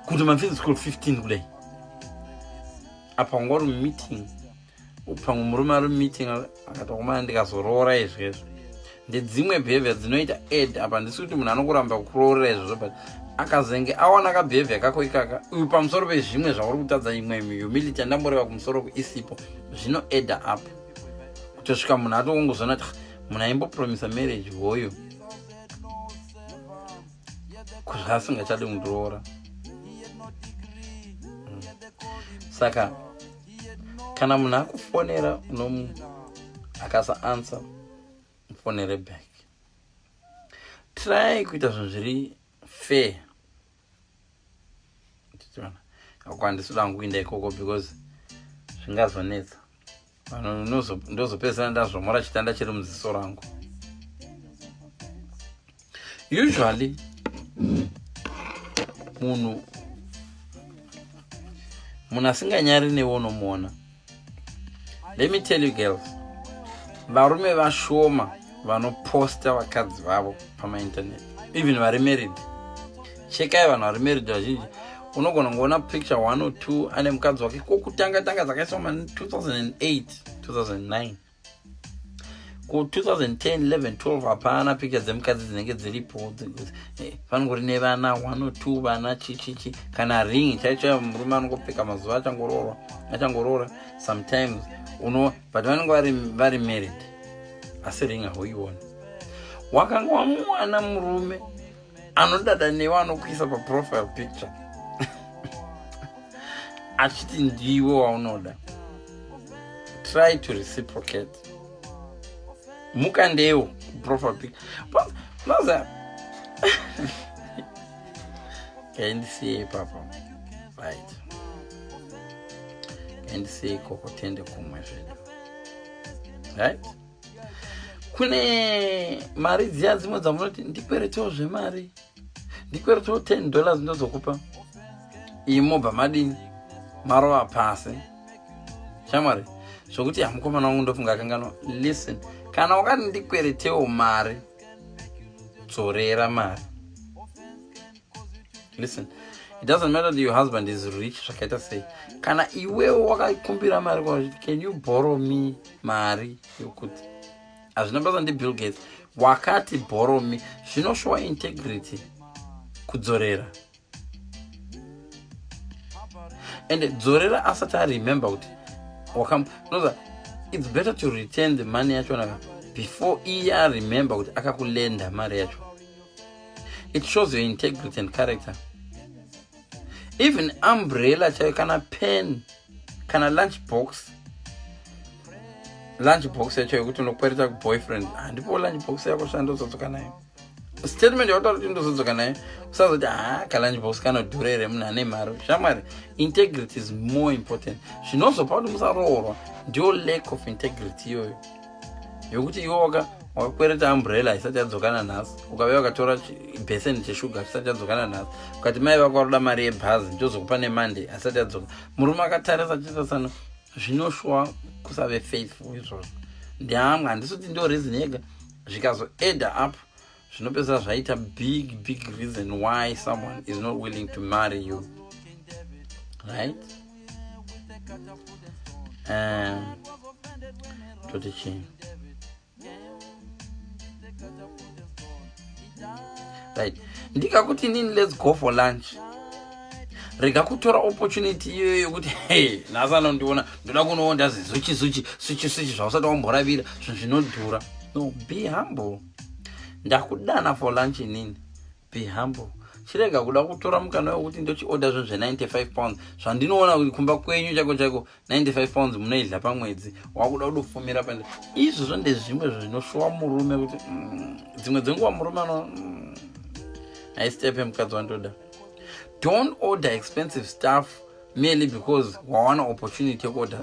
kuti maphysical 15 kudai. Apa wanga uri mumeeting, pamwe murume ari mumeeting, akati, "Akomana, ndikazoroora izvezvo." Ndedzimwe behavior dzinoita add apa. Ndisi kuti munhu anokuramba kuroorera izvozvo, but akazenge awana kabehavior kako ikaka, uyu pamusoro pezvimwe zvauri kutadza, imwe humility yandamboreva kumusoro isipo, zvinoadda up kutosvika munhu atongozona kuti, "Ah, munhu aimbopromisa marriage hoyo zvasingachadi kundiroora." Saka kana munhu akufonera, unomu akasa answer, mufonere back. Try kuita zvinhu zviri fair. Tichiona akwandisi kuda kuinda ikoko because zvingazonetsa vanhu, ndozopedzisira ndazvomora chitanda chiri muziso rangu. Usually munhu asinganyari newe unomuona. Let me tell you girls, varume vashoma vanoposta vakadzi vavo pamainternet, even vari married. Chekai vanhu vari married vazhinji, unogona kungoona picture one or two ane mukadzi wake kokutanga tanga, dzakaiswa ma2008, 2009. Ku2010, 11, 12 hapana picture dzemukadzi dzinenge dziripo. Panongori nevana one or two, vana chichichi, kana ring chaicho murume anongopfeka mazuva achangoroorwa, achangoroora sometimes uno, but vanenge vari married, asi ring hauioni. Wakanga wamuwana murume anodada newe, anokuisa paprofile picture achiti ndiwe waunoda, try to reciprocate. Mukandewo profile picture maza. Kaindisiye ipapo, right? Kaindisiye ikoko, tiende kumwe zvedu, right? Kune mari dziya dzimwe dzamunoti, "Ndikweretewo zvemari." Ndikweretewo $10 ndozokupa. Imobva madini marova pasi, shamwari, zvokuti hamukomana wangu ndofunga akanganwa. Listen, kana wakati ndikweretewo mari, dzorera mari. Listen, it doesn't matter that your husband is rich zvakaita sei. Kana iwewo wakakumbira mari kwachiti, "Can you borrow me mari yokuti?" Hazvina basa ndiBill Gates. Wakati, "Borrow me," zvinoshowa integrity kudzorera, and dzorera asati aremember kuti wakanoza. It's better to return the money yachona before iye aremember kuti akakulenda mari yacho. It shows your integrity and character. Even umbrella chaiyo, kana pen, kana lunch box, lunch box yacho yekuti unokwereta kuboyfriend, handipo lunch box yako, shandozodzoka nayo. Statement yakutaura kuti ndozodzoka nayo, usazoti, "Ha, kalunch box kanodhura here? Munhu ane mari." Shamwari, integrity is more important. Zvinozopa kuti musaroorwa ndiyo lack of integrity iyoyo, yokuti iwe wakakwereta umbrella isati yadzoka nanhasi, ukauya ukatora bheseni cheshuga chisati chadzoka nanhasi, ukati mai vako varoda mari yebhazi, ndozokupa neMonday, asati yadzoka. Murume akatarisa chitasano, zvinoshowa kusave faithful izvozvo. Ndeamwe, handisi kuti ndo reason yega. Zvikazoadda up, zvinopedzisira zvaita big, big reason why someone is not willing to marry you, right? Toti chii? Right, ndikakuti inini, "Let's go for lunch," rega kutora opportunity iyoyo yokuti, "Hey, nhasi anondiona, ndoda kunoonda zizuchi zuchi suchi suchi zvausati wamboravira, zvinhu zvinodhura." No, be humble. Ndakudana for lunch inini, be humble. Chirega kuda kutora mukana wekuti ndochiorder zvinhu zve£95, zvandinoona kuti kumba kwenyu chako chako £95 munoidla pamwedzi. Wakuda kudofumira pande izvozvo. Ndezvimwe zvinoshowa murume kuti dzimwe dzenguva murume ano aistepe mukadzi wandoda. Don't order expensive stuff merely because wawana opportunity yekuorder.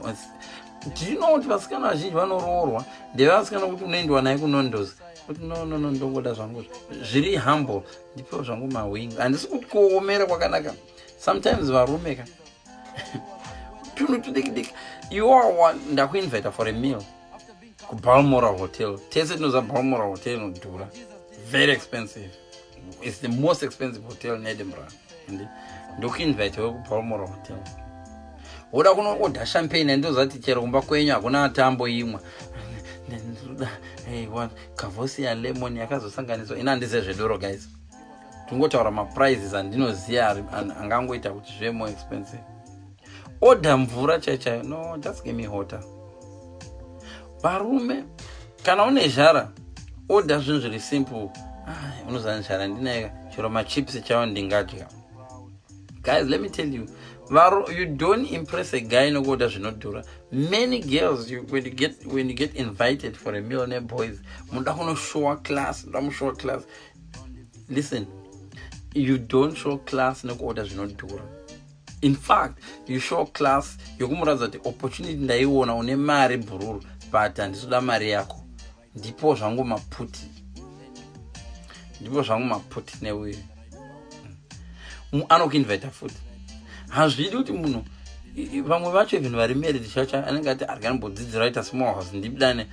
Do you know kuti vasikana vazhinji vanoroorwa ndevasikana kuti unoendiwa naye kuNando's, kuti, "No, no, no, ndongoda zvangu zviri humble, ndipewo zvangu mawing." Handisi kuti kuomera kwakanaka. Sometimes varume ka, tunhu tudiki diki. Iwo ndakuinvita for a meal kuBalmoral Hotel. Tese tinoziva Balmoral Hotel inodhura, very expensive. It's the most expensive hotel in Edinburgh. Ndokuinvitewe kuBalmoral Hotel, woda kunoodha champagne. Andozati chero kumba kwenyu hakuna tambo imwa. Courvoisier lemon yakazosanganiswa. Ina handizive zvedoro, guys, tingotaura maprices andinoziva angangoita kuti zvive more expensive. Order mvura chai chaiyo. "No, just give me water." Varume, kana une zhara, order zvinhu zviri simple. Unoziva nzhara ndinaika, chero machips chaiwo ndingadya. Guys, let me tell you, Varo, you don't impress a guy nokuorder zvinodhura. Many girls, when you get invited for a meal neboys, munoda kunoshowa class, munoda mushowa class. Listen, you don't show class nekuorder zvinodhura. In fact, you show class yokumuratidza kuti opportunity ndaiona, une mari bhururu, but handisoda mari yako, ndipo zvangu maputi, ndipo zvangu maputi neuyu. Anokuinvita futi. Hazvidi kuti munhu, vamwe vacho even vari married chacha, anenge ati arikanimbodzidzira ita small house, ndidane,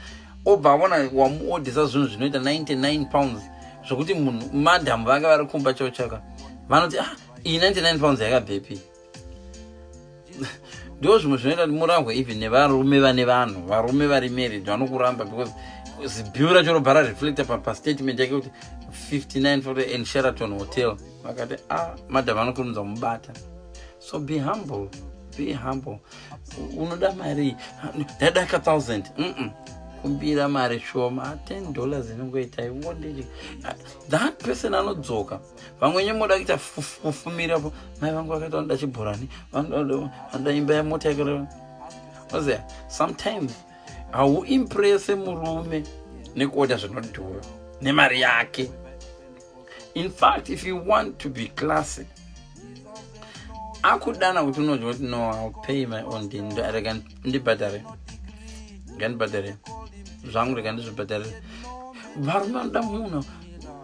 obva aona wamuodhesa zvinhu zvinoita £99, zvokuti munhu madhamu vanga vari kumba chavo chaka vanoti, "Ah, iyi £99 yakabvepi?" Ndo zvimwe zvinoita kuti murangwe even nevarume vane vanhu. Varume vari married vanokuramba because zibill racho robva rareflecta pastatement yake kuti 59 and Sheraton Hotel. Vakati, "A ah, madhamu anokurumidza mubata." So be humble, be humble. Unoda mari, ndada ka 1000. Kumbira mari shoma, $10 inongoita ingondii. That person anodzoka. Vamwe nyemoda kuita kufumirapo, mai vangu vakaita vanoda chibhorani, vanoda imba yamota yakareva. Oziya, sometimes hauimprese murume nekuorder zvinodhura nemari yake. In fact, if you want to be classy, akudana kuti unodya, kuti, "No, I'll pay my own din, rega ndibhadhare, ngandibhadhare zvangu, rega ndizvibhadharire." Varume vanoda munhu,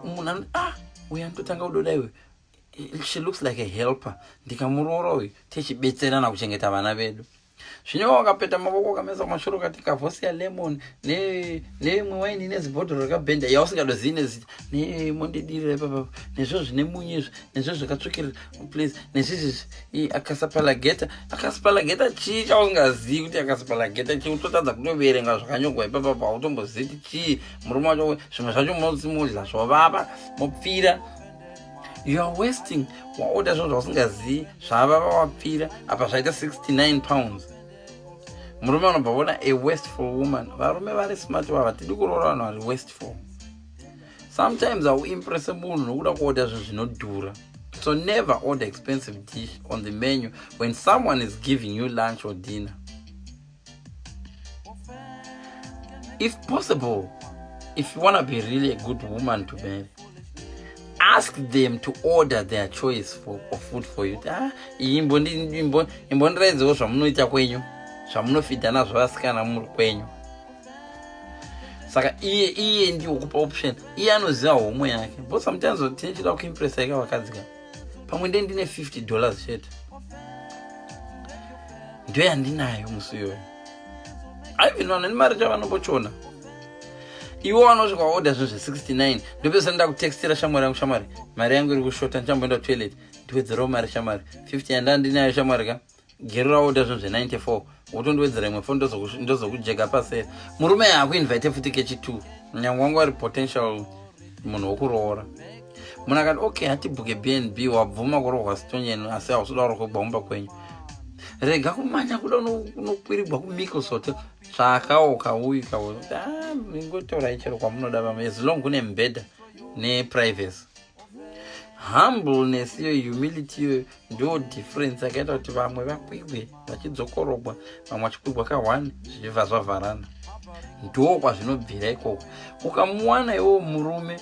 munhu anoti, "Ah, uyu anototanga kudoda iwe." She looks like a helper. Ndikamuroora uyu, tichibetserana kuchengeta vana vedu. Zvino wakapeta mavoko, ukamesa kumashure, ukati kavhosiya lemon neimwe waini nezibhodhoro rakabhenda yausingadozivi nezita, nemondidirira ipapapa, nezvo zvine munyu izvi, nezvo zvakatsvukirira, please, nezvizvizvi, akasapalageta. Akasipalageta chii chausingazivi kuti akasipalageta chii? Utotadza kutoverenga zvakanyorwa ipapapa, hautombozivi kuti chii. Murume wacho, zvimwe zvacho mosimudla, zvovava, mopfira. You are wasting. Waoda zvinhu zvausingazivi, zvavava, wapfira apa, zvaita £69. Murume anobva vona a wasteful woman. Varume vari smart vava, tidi kuroora vanhu vari wasteful. Sometimes hauimprese munhu nokuda kuoda zvinhu zvinodhura. So never order expensive dish on the menu when someone is giving you lunch or dinner. If possible, if you want to be really a good woman to marry, ask them to order their choice of food for you. Ah, imbondiradzewo zvamunoita kwenyu, zvamunofidha nazvo vasikana muri kwenyu. Saka iye ndiwo kupa option, iye anoziva homwe yake. But sometimes tinechida kuimpressa ika vakadzi ka, pamwe nde ndine $50 chete, ndo yandinayo musi iyoyo. Even vanhu nemari chavanombochona, iwo vanosvika waoda zvinhu zve69. Ndopesa ndakutextira shamwari yangu: "Shamwari, mari yangu iri kushota, ndichamboenda kutoilet, ndiwedzerewo mari shamwari, 50 yandandinayo shamwari ka. Gero raoda zvinhu zve94, wotondiwedzera imwe fo, ndozokujega paseri." Murume haakuinvite futi kechi2, nyange wangu ari potential munhu wokuroora. Munhu akati, "Okay, hatibhuke BnB." Wabvuma kurohwa sitonyeni, asi hausoda kurohwa kumba kwenyu. Rega kumanya kuda unokwirigwa kuMichaels Hotel. Tsvakawo kauyu kau, ingotorai chero kwamunoda vamwe, as long kune mubhedha neprivacy. Humbleness iyo, humility iyoyo, ndo difference yakaita kuti vamwe vakwigwe vachidzokorogwa, vamwe vachikwigwa ka1, zvichibva zvavharana. Ndo kwazvinobvira ikoko. Ukamuwana iwowo murume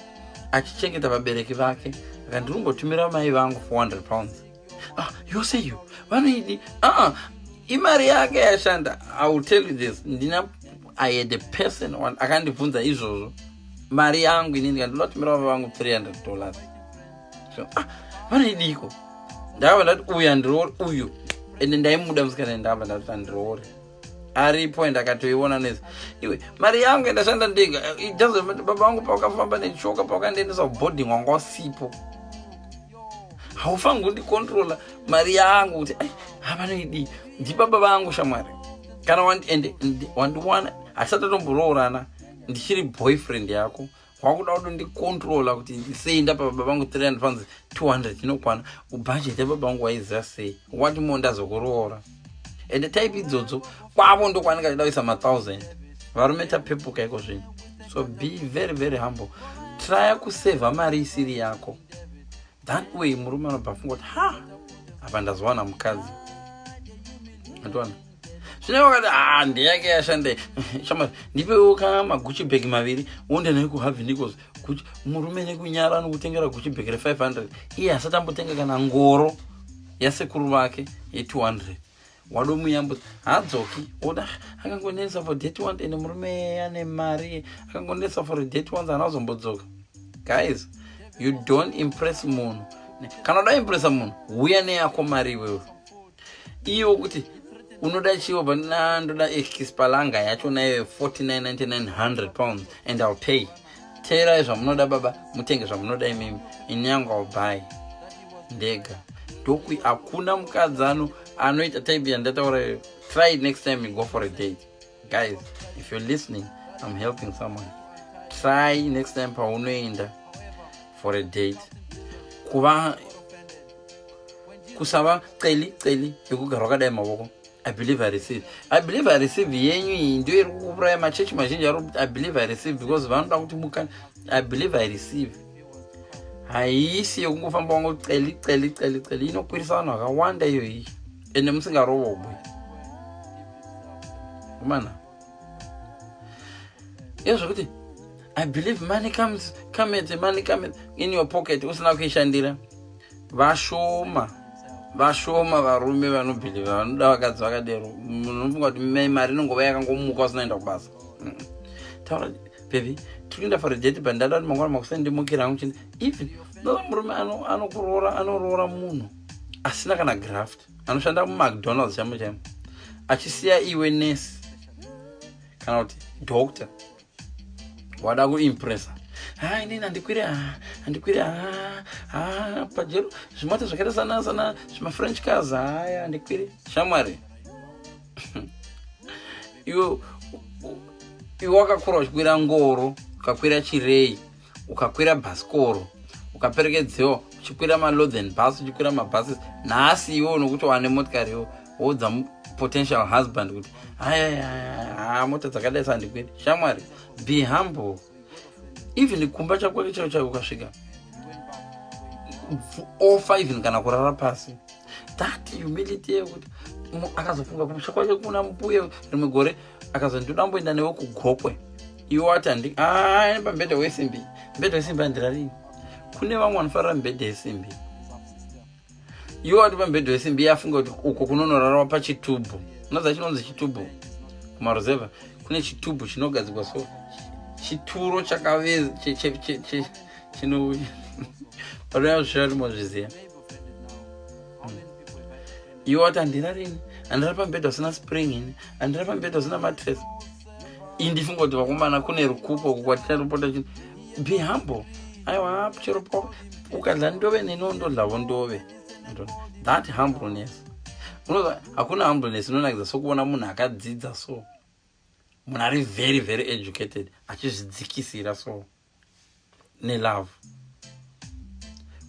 achichengeta vabereki vake, akandirumbotumira mai vangu £400, ah, yose iyo vanoidi? Aa, imari yake yashanda. I will tell you this, ndina, I had a person akandibvunza izvozvo: "Mari yangu inini, kandoda kutumira vava vangu $300." So, ah, vanoidiko? Ndakabva ndati, "Uyu handiroori uyu." Ende ndaimuda musikana. Ndakabva ndati, "Handiroori aripo." Ende akatoiona nezi, "Iwe, mari yangu yandashanda ndega, it doesn't matter. Baba vangu pavakafamba nechoka, pavakandiendesa kuboarding, wanga wasipo. Haufangi kundikontrola mari yangu kuti havanoidii. Ndibaba vangu shamwari." Kana ende wandiwana hatisati atomboroorana, ndichiri boyfriend yako, wakuda kutondikontrola kuti sei ndapa baba vangu £300, 200 inokwana ubhajeti yababa vangu. Waiziva sei? Wati mo ndazokuroora. Ende type idzodzo kwavo ndokwanenge achida kuisa ma1000. Varume tapepuka iko zvinhu. So be very very humble. Trya kusevha mari isiri yako. That way murume anobva afunga kuti, "Ha, apa ndazowana mukadzi." Atiwana zvino wakati, "Ha, ndeyake yashanda shamwari, ndipewo kamaGucci bag maviri, uende naye kuHarvey Nichols." Gucci, murume nekunyara nokutengera Gucci bag re500, iye asati ambotenga kana ngoro yasekuru vake ye200. Wadomuyambudza, haadzoki. Oda akangonetsa for date once, ende murume ane mari, akangonetsa for date once, haana kuzombodzoka. Guys, you don't impress munhu. Kana uda impressa munhu, uya neyako mari iwewe. Iwo kuti unoda chiwo, ndoda ekispalanga yacho nayo £49.99 and I'll pay. Teerai zvamunoda baba, mutenge zvamunoda imimi, ini yangu I'll buy ndega. Ndokui hakuna mukadzi ano anoita type yandataura iyoyo. Try it next time you go for a date. Guys, if you're listening, I'm helping someone. Try next time paunoenda for a date kuva kusava celi celi yekugara wakadai mavoko. "I believe I receive, I believe I receive" yenyu iyi ndio iri kukuraya. Machechi mazhinji ari kuti "I believe I receive" because vanoda kuti mukani. "I believe I receive" haisi yekungofamba wangu celi celi celi celi. Inokwirisa vanhu vakawanda iyo iyi, ende musingarovobwe mana izvo kuti "I believe money comes, cometh, money cometh in your pocket" usina kuishandira. Vashoma, vashoma varume vanobhilivha, vanoda vakadzi vakadero. Munofunga kuti mari inongova yakangomuka usina enda kubasa. Taura, "Baby, tiri kuenda for a date, but ndada kuti mangwana makuseni ndimukira hangu." Chini even Ndoza murume anokuroora, anoroora munhu asina kana graft, anoshanda muMcDonalds chaimo chaimo, achisiya iwe nesi kana kuti doctor, wada kuimpressa. Ha, inini handikwiri, handikwiri, ha, Pajero, zvimota zvakaita sana sana zvimafrench cars, haya, handikwiri. Shamwari, iwe iwe wakakura uchikwira ngoro, ukakwira chirei, ukakwira bhasikoro, ukaperekedzewa uchikwira maLothian bus, uchikwira mabhasis. Nhasi iwe unokuti wane motikari, iwe woudza potential husband kuti aya, mota dzakadai sandikwiri. Shamwari, be humble. Even kumba chakwake chaicho chaicho ukasvika, ofa even kana kurara pasi. That humility yekuti akazofunga kumusha kwake kuna mbuye rimwe gore, akazoti, "Ndoda mboenda newe kuGokwe." Iwe wati, "Handi pamubhedha wesimbi, mubhedha wesimbi handirarini." Kune vamwe vanofarira mibhedha yesimbi. Iwe wati pamubhedha wesimbi, iye afunga kuti uko kunonorarwa pachitubhu. Unoziva chinonzi chitubhu? Kumaruzevha kune chitubhu chinogadzikwa, so chituro chakave chino panoya zvisharimozviziva. Iwe wati, "Handirarini, handirari pamubhedha usina spring ini, handirari pamubhedha usina mattress." Iyi ndifunga kuti vakomana kune rukupo kwaticharopota chino. Be humble. Aiwa, chero ukadla ndove neni ndodlavo ndove. That humbleness, unoza hakuna humbleness inonakidza sokuona munhu akadzidza, so munhu ari very very educated achizvidzikisira so nelove,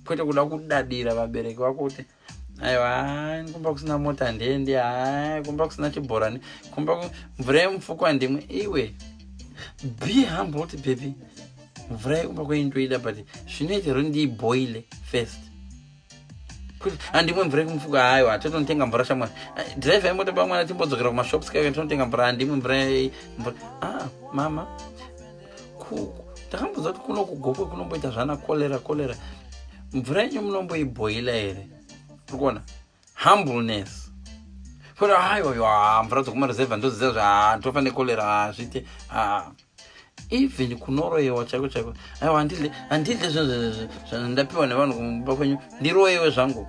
kwete kuda kudadira vabereki vako kuti, "Aiwa, kumba kusina mota handiendi, hai, kumba kusina chibhorani, kumba mvura yemufuko handimwe." Iwe be humble kuti, "Baby, mvura yekumba kwenyu ndoida, but zvinoita ro ndiiboile first." Kuti, "Handimwe mvura yekumufuko." Haiwa, totonotenga mvura, shamwari. Dhiraivha yemota pamwana, timbodzokera kumashops kake, tonotenga mvura. Handimwe mvura, mvura. Ah, mama, ndakambonzwa kuti kuno kuGokwe kunomboita zvana cholera cholera, mvura yenyu munomboibhoila here? Uri kuona humbleness? Kuti, "Aiwa, mvura dzokumaruzevha ndoziziva zva tofa necholera, hazviite." Even kunoroyewa chaiko chaiko, "Aiwa, handidle, handidle zvinhu zvandapiwa nevanhu kumba kwenyu, ndiroyewe zvangu."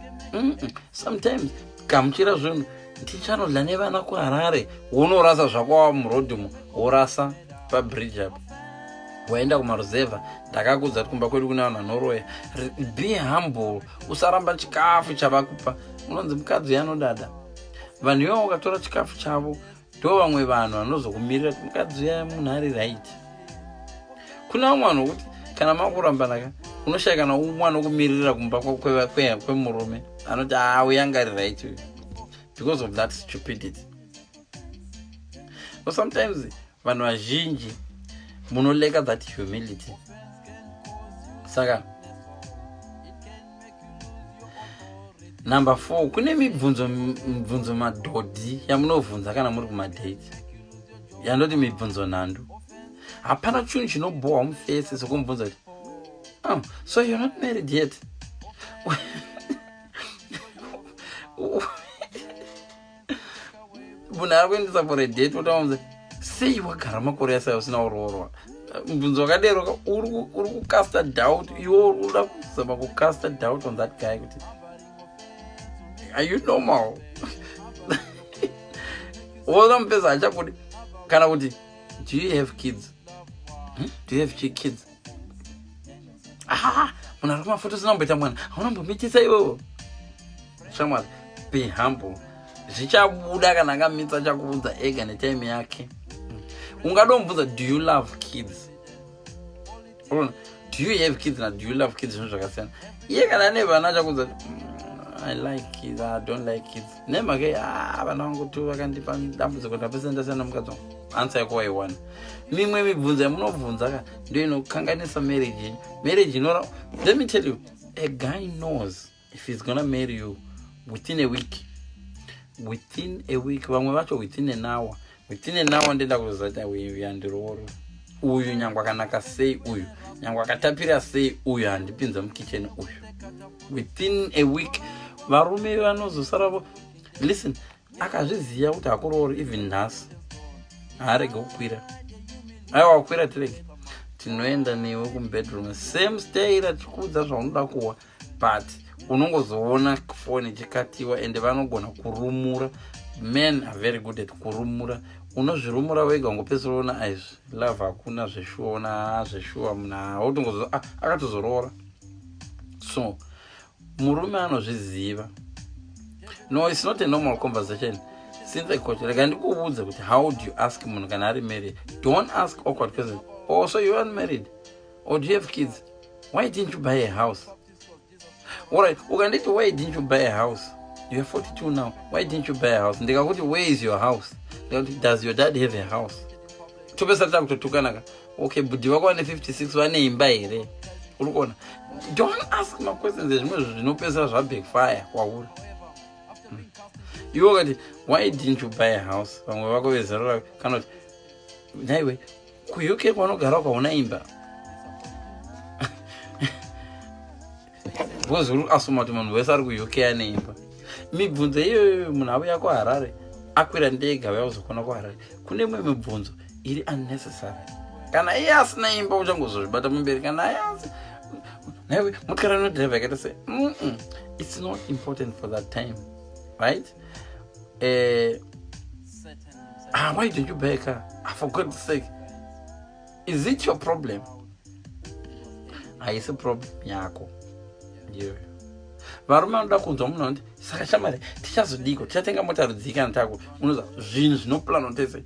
Sometimes gamuchira zvinhu. Ndichanodla nevana kuHarare, unorasa zvako wava murodhimo, worasa pabridge apo waenda kumaruzevha. Ndakakudza kuti kumba kwedu kune vanhu vanoroya. Be humble, usaramba chikafu chavakupa. Unonzi mukadzi uyo anodada. Vanhu ivavo ukatora chikafu chavo, ndo vamwe vanhu vanozokumirira kuti mukadzi uya munhu ari right. Kuna vamwe vanhu vokuti kana makurambanaka, unoshaya kana umwe anokumiririra kumba kwemurume anoti, "A, uyu anga ari right uyu," because of that stupidity. So sometimes vanhu vazhinji munolacka that humility. Saka number 4, kune mibvunzo madhodhi yamunovhunza kana muri kumadate, yandoti mibvunzo nhando. Hapana chinhu chinobhohwa mufesi sekumubvunza kuti, "Oh, so you're not married yet?" Munhu ari kuendesa for a date, otaunza, "Sei wagara makore asai usina kuroorwa?" Mubvunzo wakadero uri kucasta doubt. Iwe uri kuda kuzama kucasta doubt on that guy kuti, "Are you normal?" Wona mupesa hachakudi. Kana kuti, "Do you have kids? Hmm? Do you have kids?" Ah, munhu ari kumafoto usina kumboita mwana, hauna mbomitisa iwewo. Shamwari, be humble. Zvichabuda kana akamitsa, chakuudza ega netime yake. Ungadomubvunza, "Do you love kids?" Unoona, "Do you have kids" na "Do you love kids" zvinhu zvakasiyana. Iye kana ane vana achakuudza kuti, "I like kids, I don't like kids nemhaka ah, vana vangu tu vakandipa dambudziko, ndapesa ndasiyana nemukadzi wangu." Answer yako waiwana. Mimwe mibvunzo yamunobvunza ka ndo inokanganisa marriage yenyu. Marriage inora, let me tell you, a guy knows if he's gonna marry you within a week, within a week, vamwe vacho within an hour. Within an hour ndenda kuziva kuti uyu yandirooro uyu, nyangwe akanaka sei uyu, nyangwe akatapira sei uyu, handipinza mukicheni uyu. Within a week varume vanozosara. Listen, akazviziva kuti hakuroori, even nhasi haarege kukwira. Aiwa, kukwira tirege. Tinoenda newe kumubedroom same stay rachikuudza zvaunoda kuwa, but unongozoona foni ichikatiwa. Ende vanogona kurumura. Men are very good at kurumura. Unozvirumura wega, ungopedzisira ona aizvi love hakuna zveshuwa. Ona zveshuwa, munhu hautongozo, ah, akatozoroora. So murume anozviziva. No, it's not a normal conversation. Since I coach, rega ndikuudze kuti how do you ask munhu kana ari married. Don't ask awkward questions. Oh, so you aren't married, or do you have kids? Why didn't you buy a house? Alright, ukanditi, "Why didn't you buy a house? You are 42 now, why didn't you buy a house?" Ndikakuti, "Where is your house?" Ndikakuti, "Does your dad have a house?" Topesa takutotukanaka. Okay, budhi vako vane 56 vane imba here? Uri kuona? Don't ask maquestions ezvimwe zvinopedzisira zvabackfire kwauri. Iwe ukati, "Why didn't you buy a house?" Vamwe vako vezero rako, kana kuti, "Naiwe, kuUK kwaunogara ukaona imba?" Because uri asuma kuti munhu wese ari kuUK ane imba. Mibvunzo iyoyo, munhu auya kuHarare, akwira ndege, auya kuzokona kuHarare, kune imwe mibvunzo iri unnecessary. Kana iye asina imba, uchangozozvibata mumberi. Kana iye asi naiwe, motikari anodhiraivha yakaita sei? It's not important for that time, right? Ah, why don't you buy a car? Ah, for God's sake, is it your problem? Haisi problem yako iyoyo. Varume vanoda kunzwa munhu anoti, "Saka shamari, tichazodiko? Tichatenga mota rudzii kana tako?" Unoza zvinhu zvinoplanwa tese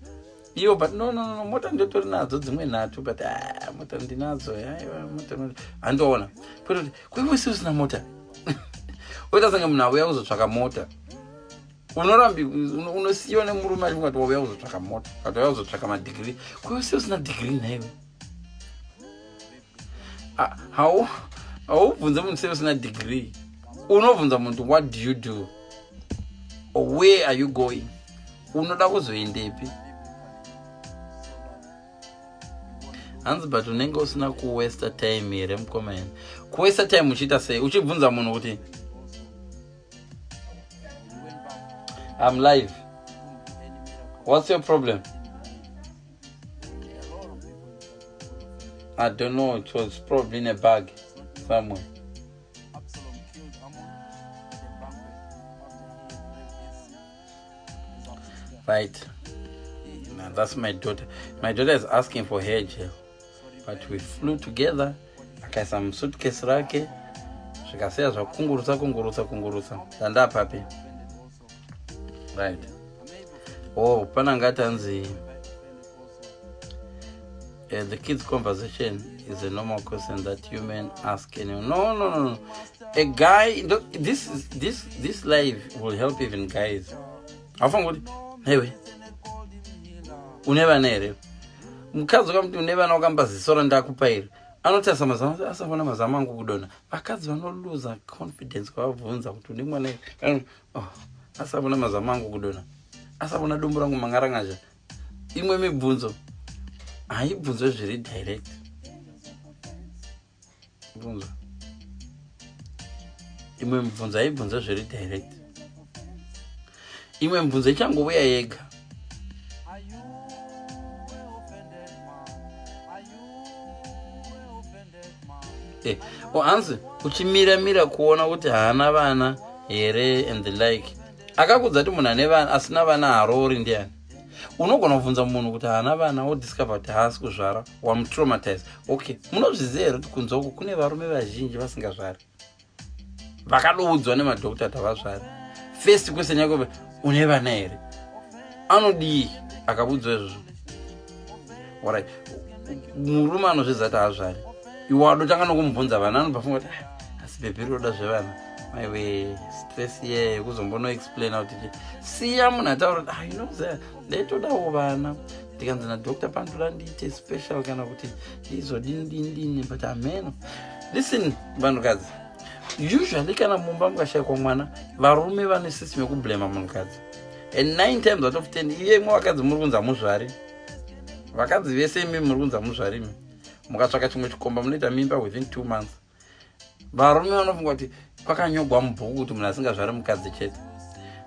iwo, but no, no, no, mota ndotori nadzo dzimwe nhatu, but, ah, mota ndinadzo. Aiwa, mota handiona kwete kuti kweiwe si usina mota. Oita senge munhu auya kuzotsvaka mota. Unorambi unosiyiwa nemurume achifunga kuti wauya kuzotsvaka mota, kana wauya kuzotsvaka madhigiri. Kweiwe si usina dhigiri nhaiwe? Ah, haubvunze munhu sei usina dhigiri. Unobvunza munhu, "What do you do?" or "Where are you going? Unoda kuzoendepi?" Hanzi, but unenge usina kuwasta time here, mukomana? Kuwasta time uchiita sei? Uchibvunza munhu kuti, "I'm live, what's your problem?" I don't know, it was probably in a bag somewhere. Absalom killed Amnon at a banquet after he had raped his half sister. Right now, that's my daughter. My daughter is asking for hair gel, but we flew together, akaisa musuitcase rake, zvikasiya zvakungurutsa kungurutsa kungurutsa. Ndandapapi? Offended also. Right. I may be offended. Oh, pana ngati hanzi If I offended also. The kids conversation is a normal question that human ask anyone. No, no, no, no. A guy, this is this live will help even guys. Haufangi kuti, "Hewe, une vana here?" Mukadzi ukamuti, "Une vana?" Wakamba ziso randakupa iri, anotarisa mazamu, asafona mazamu angu kudonha. Vakadzi vanoluza confidence kwavabvunza kuti, "Une mwana here?" Oh, asafona mazamu angu kudonha, asafona dumbu rangu mangarangazha. Imwe mibvunzo haibvunzwe zviri direct. Bvunzo, imwe mibvunzo haibvunzwe zviri direct. Imwe mibvunzo ichangouya yega. Are you a offended man? Are you a offended man? Oh, hanzi uchimiramira kuona kuti haana vana here and the like. Akakudza kuti munhu ane vana, asina vana haroori ndiani? Unogona kubvunza munhu kuti haana vana, wodiscover kuti haasi kuzvara, wamutraumatize. Okay, munozviziva here kuti kunze uku kune varume vazhinji vasingazvari, vakadoudzwa nemadhokta kuti havazvari? First question yako, "Une vana here?" Anodii akabudzwa izvozvo? Alright, murume anozviziva kuti haazvari, iwe wadotanga nokumubvunza vana, anobva funga kuti, "Ah, asi bhebhi roda zvevana." Maiwe, stress iye yekuzombonoexplaina kuti chi. Siya munhu ataura kuti, "Ah, inoziva, ndaitodawo vana, ndikanzi nadoctor pandoda ndiite special kana kuti ndizodini dini dini, but ameno." Listen, vanhukadzi, usually kana mumba mukashayikwa mwana, varume vane system yekublema munhukadzi, and 9 times out of 10, iye imwe vakadzi muri kunzi hamuzvari. Vakadzi vese imi muri kunzi hamuzvari, imi mukatsvaka chimwe chikomba munoita mimba within 2 months. Varume vanofunga kuti kwakanyogwa mubhuku kuti munhu asingazvari mukadzi chete.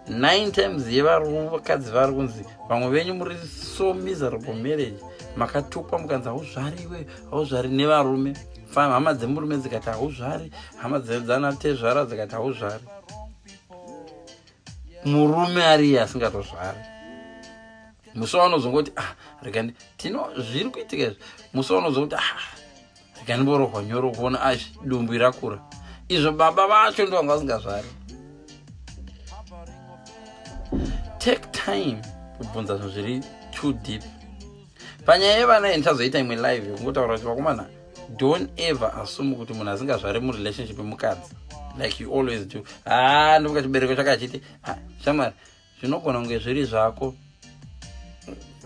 Nine times yevakadzi vari kunzi, vamwe venyu muri so miserable marriage. Makatukwa mukanzi hauzvariwe, hauzvari nevarume. Hama dzemurume dzikati hauzvari, hama dzanatezvara dzikati hauzvari. Murume ariye asingatozvari, musi waunozongoti, "Ah, rega tino zviri kuitika izvi," musi waunozongoti, "Ah, rega ndimborohwa nyoro," kuona a dumbu rakura, izvo baba vacho ndo vanga vasingazvari. Take time kubvunza zvinhu zviri too deep panyaya yevana. Ndichazoita imwe live yekungotaura kuti, vakomana, don't ever assume kuti munhu asingazvari murelationship mukadzi, like you always do. Ha, ndomuka chibereko chakachiti, shamwari, zvinogona kunge zviri zvako.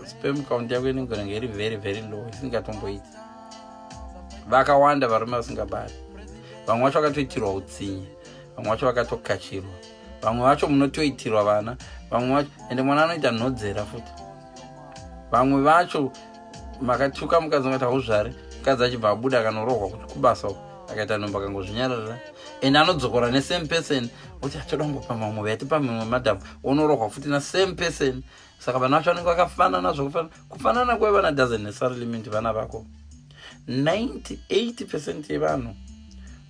Sperm count yako inogona kunge iri very very low, isingatomboiti. Vakawanda varume vasingabari. Vamwe vacho vakatoitirwa utsinye, vamwe vacho vakatokachirwa, vamwe vacho munotoitirwa vana, vamwe vacho ende mwana anoita nhodzera futi. Vamwe vacho makatuka mukadzi ungati hauzvari, mukadzi achibva abuda akanorohwa kubasa uko, akaita nhomba, akangozvinyararira, and anodzokora nesame person, oti atoda kungopa mamwe, yatipa mimwe madhamu, onorohwa futi nasame person. Saka vana vacho vanenge vakafanana zvokufanana. Kufanana kwevana doesn't necessarily mean vana vako. 98% yevanhu,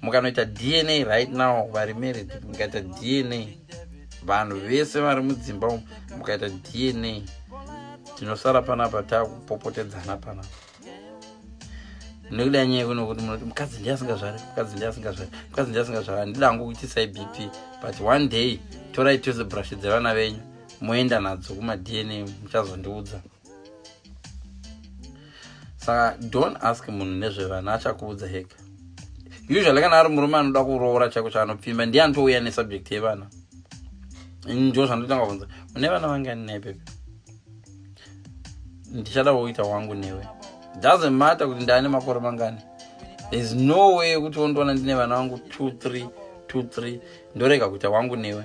mukanoita DNA right now, vari married, mukaita DNA, vanhu vese vari mudzimba umu, mukaita DNA, tinosara panapa taakupopotedzana panapa nekuda nyaya yekunokuti munoti mukadzi ndiye asingazvari, mukadzi ndiye asingazvari, mukadzi ndiye asingazvari. Handida hangu kuitisai BP, but one day torai toothbrush dzevana venyu, moenda nadzo kumaDNA, muchazondiudza. Saka don't ask munhu nezvevana, achakuudza hega. Usually kana ari murume anoda kuroora chako chaanopfimba, ndiye anotouya nesubject yevana. Ndo zvandotanga kubvunza: "Une vana vangani naye, baby? Ndichada kuita wangu newe." Doesn't matter kuti ndaane makore mangani. There is no way yekuti wondiona ndine vana vangu 2 3 2 3, ndorega kuita wangu newe,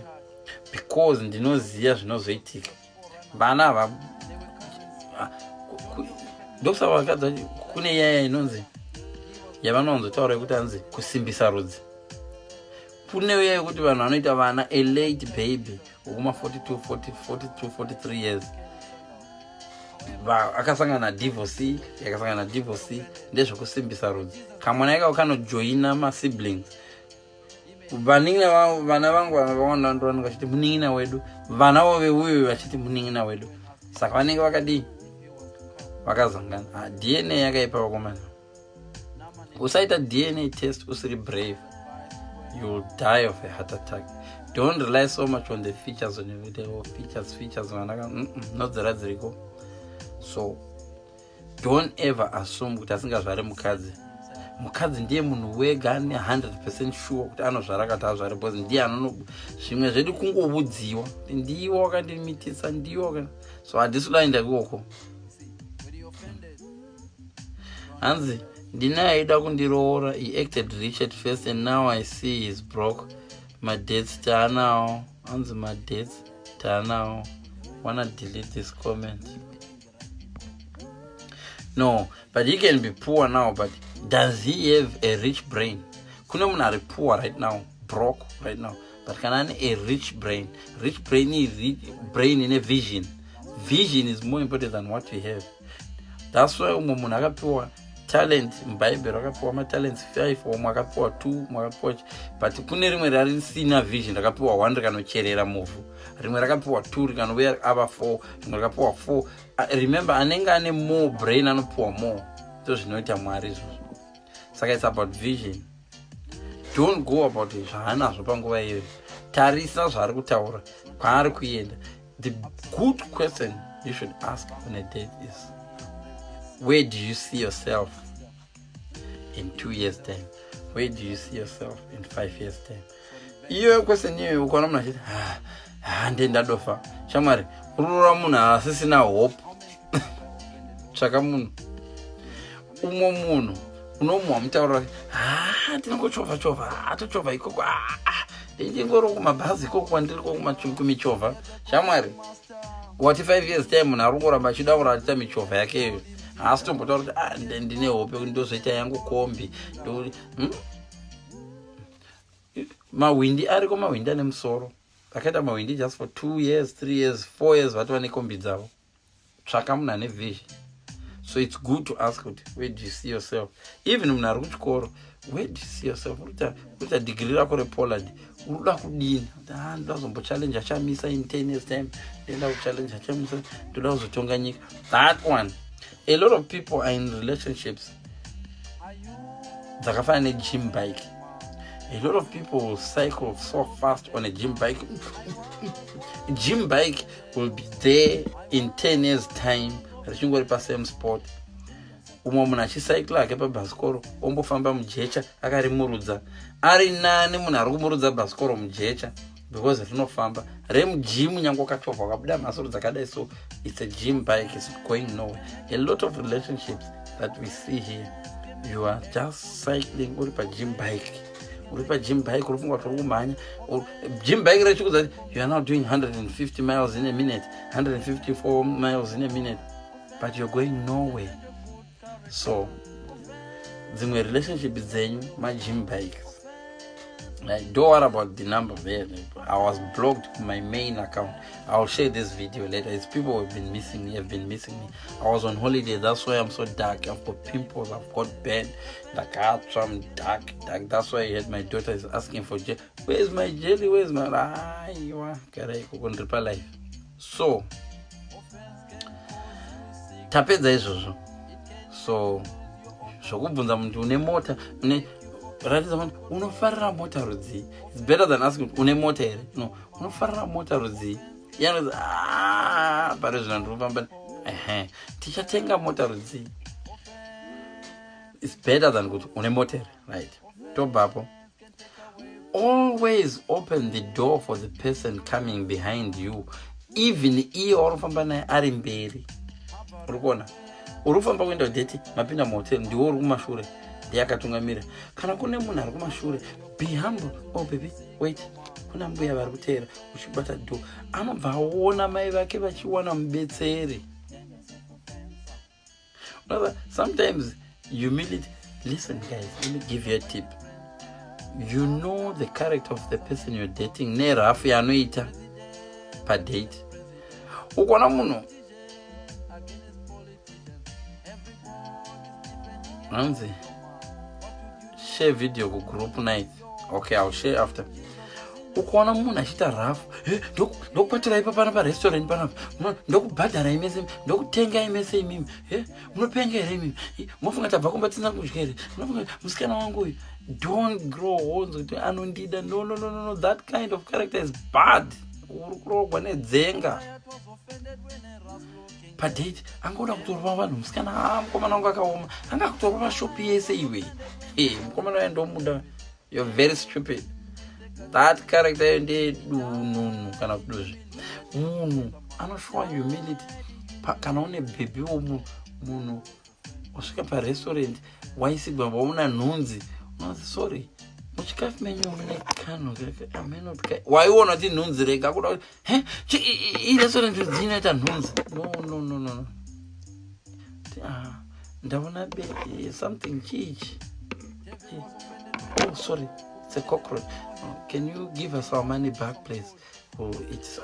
because ndinoziva zvinozoitika. Vana hava, ndokusaka vakadzi kune yaya inonzi yavanowanzotaura yekuti hanzi kusimbisa rudzi. Kune uya yekuti vanhu vanoita vana, a late baby wekuma 42, 40, 42, 43 years, akasangana nadivorce, yakasangana nadivorce, ndezvekusimbisa rudzi. Kamwana ikako kanojoina masiblings. Vanin'ina, vana vangu vakawanda ndo vanenge vachiti munin'ina wedu, vana vo veuyo vachiti munin'ina wedu. Saka vanenge vakadii? Vakazangana. Ah, DNA yakaipa, vakomana. Usaita DNA test usiri brave, you'll die of a heart attack. Don't rely so much on the features, on the, oh, features, features, vana nodzera dziriko. So don't ever assume kuti asingazvari mukadzi. Mukadzi ndiye munhu wega ane 100% sure kuti anozvara kati azvari, because ndiye anono. Zvimwe zvedu kungovudziwa, ndiwe wakandimitisa, ndiwe. So handisi kudaenda ikoko. Hanzi ndine aida kundiroora, he acted rich at first and now I see he's broke. Madates taanawo, hanzi madates taanawo. Wanna delete this comment? No, but he can be poor now, but does he have a rich brain? Kune munhu ari poor right now, broke right now, but kana ane a rich brain. Rich brain is brain ine vision. Vision is more important than what you have. That's why umwe munhu akapiwa talent mubhaibheri, akapiwa matalents 5, umwe akapiwa 2, umwe akapiwa, but kune rimwe rarisina vision, rakapiwa 1, rikanocherera muvhu. Rimwe rakapiwa 2, rikanouya ava 4. Rimwe rakapiwa 4. Remember, anenge ane more brain anopiwa more. Ndo zvinoita Mwari izvozvo. Saka it's about vision. Don't go about zvaanazvo panguva iyoyo. Tarisa zvaari kutaura, kwaari kuenda. The good question you should ask on a date is, "Where do you see yourself in 2 years' time? Where do you see yourself in 5 years' time?" Iyoyo question iyoyo, ukaona munhu achiti, "Ha, ndendadofa," shamwari, urora munhu asisina hope. Tsvaka munhu umwe, munhu unomuhwa mutauro, "Ha, tinongochovha chovha, hatochovha ikoko, ndingoro kumabhazi ikoko kwandiri kumichovha." Shamwari, wati 5 years time, munhu ari kungoramba achida kuramba achiita michovha yakeyo, haasi tombotaura kuti, "Ah, ndine hope yekuti ndozoita yangu kombi." Mahwindi ariko, mahwindi ane musoro, akaita mahwindi just for 2 years, 3 years, 4 years, vatova nekombi dzavo. Tsvaka munhu ane vision. So it's good to ask kuti, "Where do you see yourself?" Even munhu ari kuchikoro, "Where do you see yourself?" Uri kuita degree rako rePollard, uri kuda kudini? Ah, ndoda kuzombochallenge Chamisa in 10 years time. Ndoenda kuchallenge Chamisa, ndoda kuzotonga nyika. That one, a lot of people are in relationships dzakafanana negym bike. A lot of people will cycle so fast on a gym bike. Gym bike will be there in 10 years time, richingori pasame spot. Umwe munhu achicycla hake pabhasikoro, ombofamba mujecha akarimurudza. Ari nani munhu ari kumurudza bhasikoro mujecha because rinofamba. Remugym, nyange wakachovha wakabuda mhasuro dzakadai, so it's a gym bike, is going nowhere. A lot of relationships that we see here, you are just cycling, uri pagym bike, uri pagym bike, uri funga kuti uri kumhanya. Gym bike rechikudza kuti you are now doing 150 miles in a minute, 154 miles in a minute, but you're going nowhere. So dzimwe relationship dzenyu magym bikes. Like, don't worry about the number there. I was blocked my main account. I'll share this video later. It's people who have been missing me, have been missing me. I was on holiday, that's why I'm so dark. I've got pimples, I've got bed. Like, I'm dark, dark. That's why I had my daughter is asking for jelly. "Where's my jelly? Where's my?" Ah, you are life. So tapedza izvozvo. So zvokubvunza munhu une mota, une ratidza munhu unofarira mota rudzii, it's better than asking une mota here. No, unofarira mota rudzii? Yanzi, ah, pari zvino ndirikufamba, ehe, tichatenga mota rudzii? It's better than kuti une mota here, right? Tobvapo. Always open the door for the person coming behind you, even iye wauri kufamba naye ari mberi. Uri kuona uri kufamba kuenda kudate, mapinda muhotel, ndiwo uri kumashure, ndiye akatungamira. Kana kune munhu ari kumashure, be humble. "Oh baby, wait, kuna mbuya vari kuteera." Uchibata door, anobva aona mai vake vachiwana mubetseri. Sometimes humility. Listen guys, let me give you a tip. You know the character of the person you're dating nerafu yaanoita padate. Ukaona munhu anonzi share video kugroup night, okay, I'll share after. Ukaona munhu achiita rafu, "Ndokukwatirai papana parestaurant panapa, ndokubhadharai mese, ndokutengai mese imimi, munopenga here imimi? Mofunga tabva kumba tisina kudya here? Munofunga musikana wangu uyu?" Don't grow horns kuti anondida. No, no, no, no, no. That kind of character is bad. Uri kurogwa nedzenga padate. Angoda kutorova vanhu. Musikana, a mukomana wangu akaoma, anga kutorova shop yese iwe. E, mukomana waye ndomuda. You're very stupid. That character iyo ndeyedununu kana kuduzvi. Munhu anoshowa humility kana une bhebhi womunhu, munhu wasvika parestaurant, waisigwa, wauna nhunzi, unonzi, "Sorry, muchikafu menyu mune kanhu amenoti." Waiona kuti nhunzi, rega kuda kuti he irestaurant dzinoita nhunzi. No, no, no, no. Ah, ndaona be something chichi. "Oh sorry, it's a cockroach. Oh, can you give us our money back, please? Oh, it's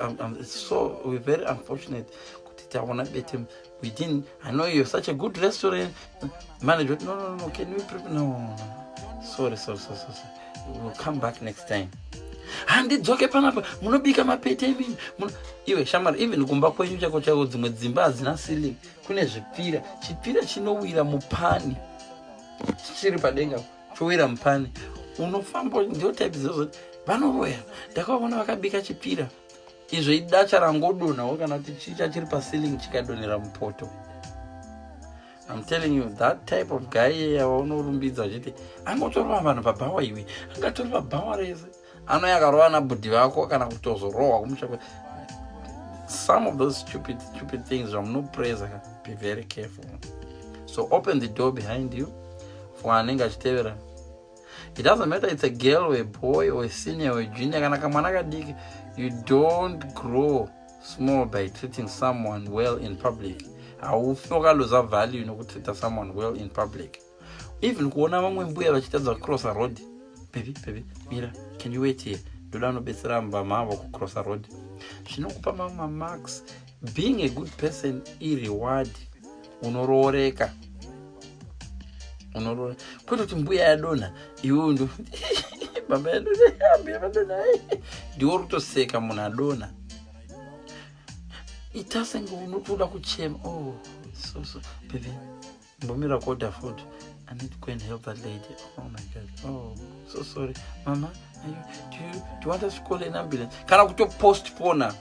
so, we're very unfortunate kuti taona bete. We didn't, I know you're such a good restaurant manager." "No, no, no, can we prepare?" "No, no, sorry, sorry, sorry, sorry, we'll come back next time." "Handidzoke panapa, munobika mapete imimi." Iwe shamwari, even kumba kwenyu chako chako, dzimwe dzimba hadzina ceiling, kune zvipira. Chipira chinowira mupani, chiri padenga, chowira mupani. Unofamba, ndio type dzozoti vanoroya. Ndakavaona vakabika chipira, izvo idacha rangodonhawo kana kuti chicha chiri paceiling chikadonhera mupoto. I'm telling you, that type of guy yawaunorumbidza uchiti angotorova vanhu pabhawa, iwe, angatorova bhawa rese, anouya akarova nabhudhi vako kana kutozorohwa kumusha. Some of those stupid, stupid things zvamunopresa, be very careful. So open the door behind you for anenge achitevera. It doesn't matter it's a girl or a boy or a senior or a junior kana kamwana kadiki. You don't grow small by treating someone well in public. Haufi wakaluza value nokutreata someone well in public. Even kuona vamwe mbuya vachitadza kucrossa road, "Baby, baby, mira, can you wait here? Ndoda anobetsera mama kucrossa road." Zvinokupa mamwe mamarks. Being a good person ireward. Unorooreka, unoroora, kwete kuti mbuya yadonha, iwe ndo baba yadonha, mbuya vadonha, ndiwe uri kutoseka munhu adonha. Ita senge unotoda kuchema. Oh, so so baby, mbomira kuorder food. I need to go and help that lady. Oh my God, oh, so sorry, mama. Are you, do you want us to call an ambulance? Kana kutopostpona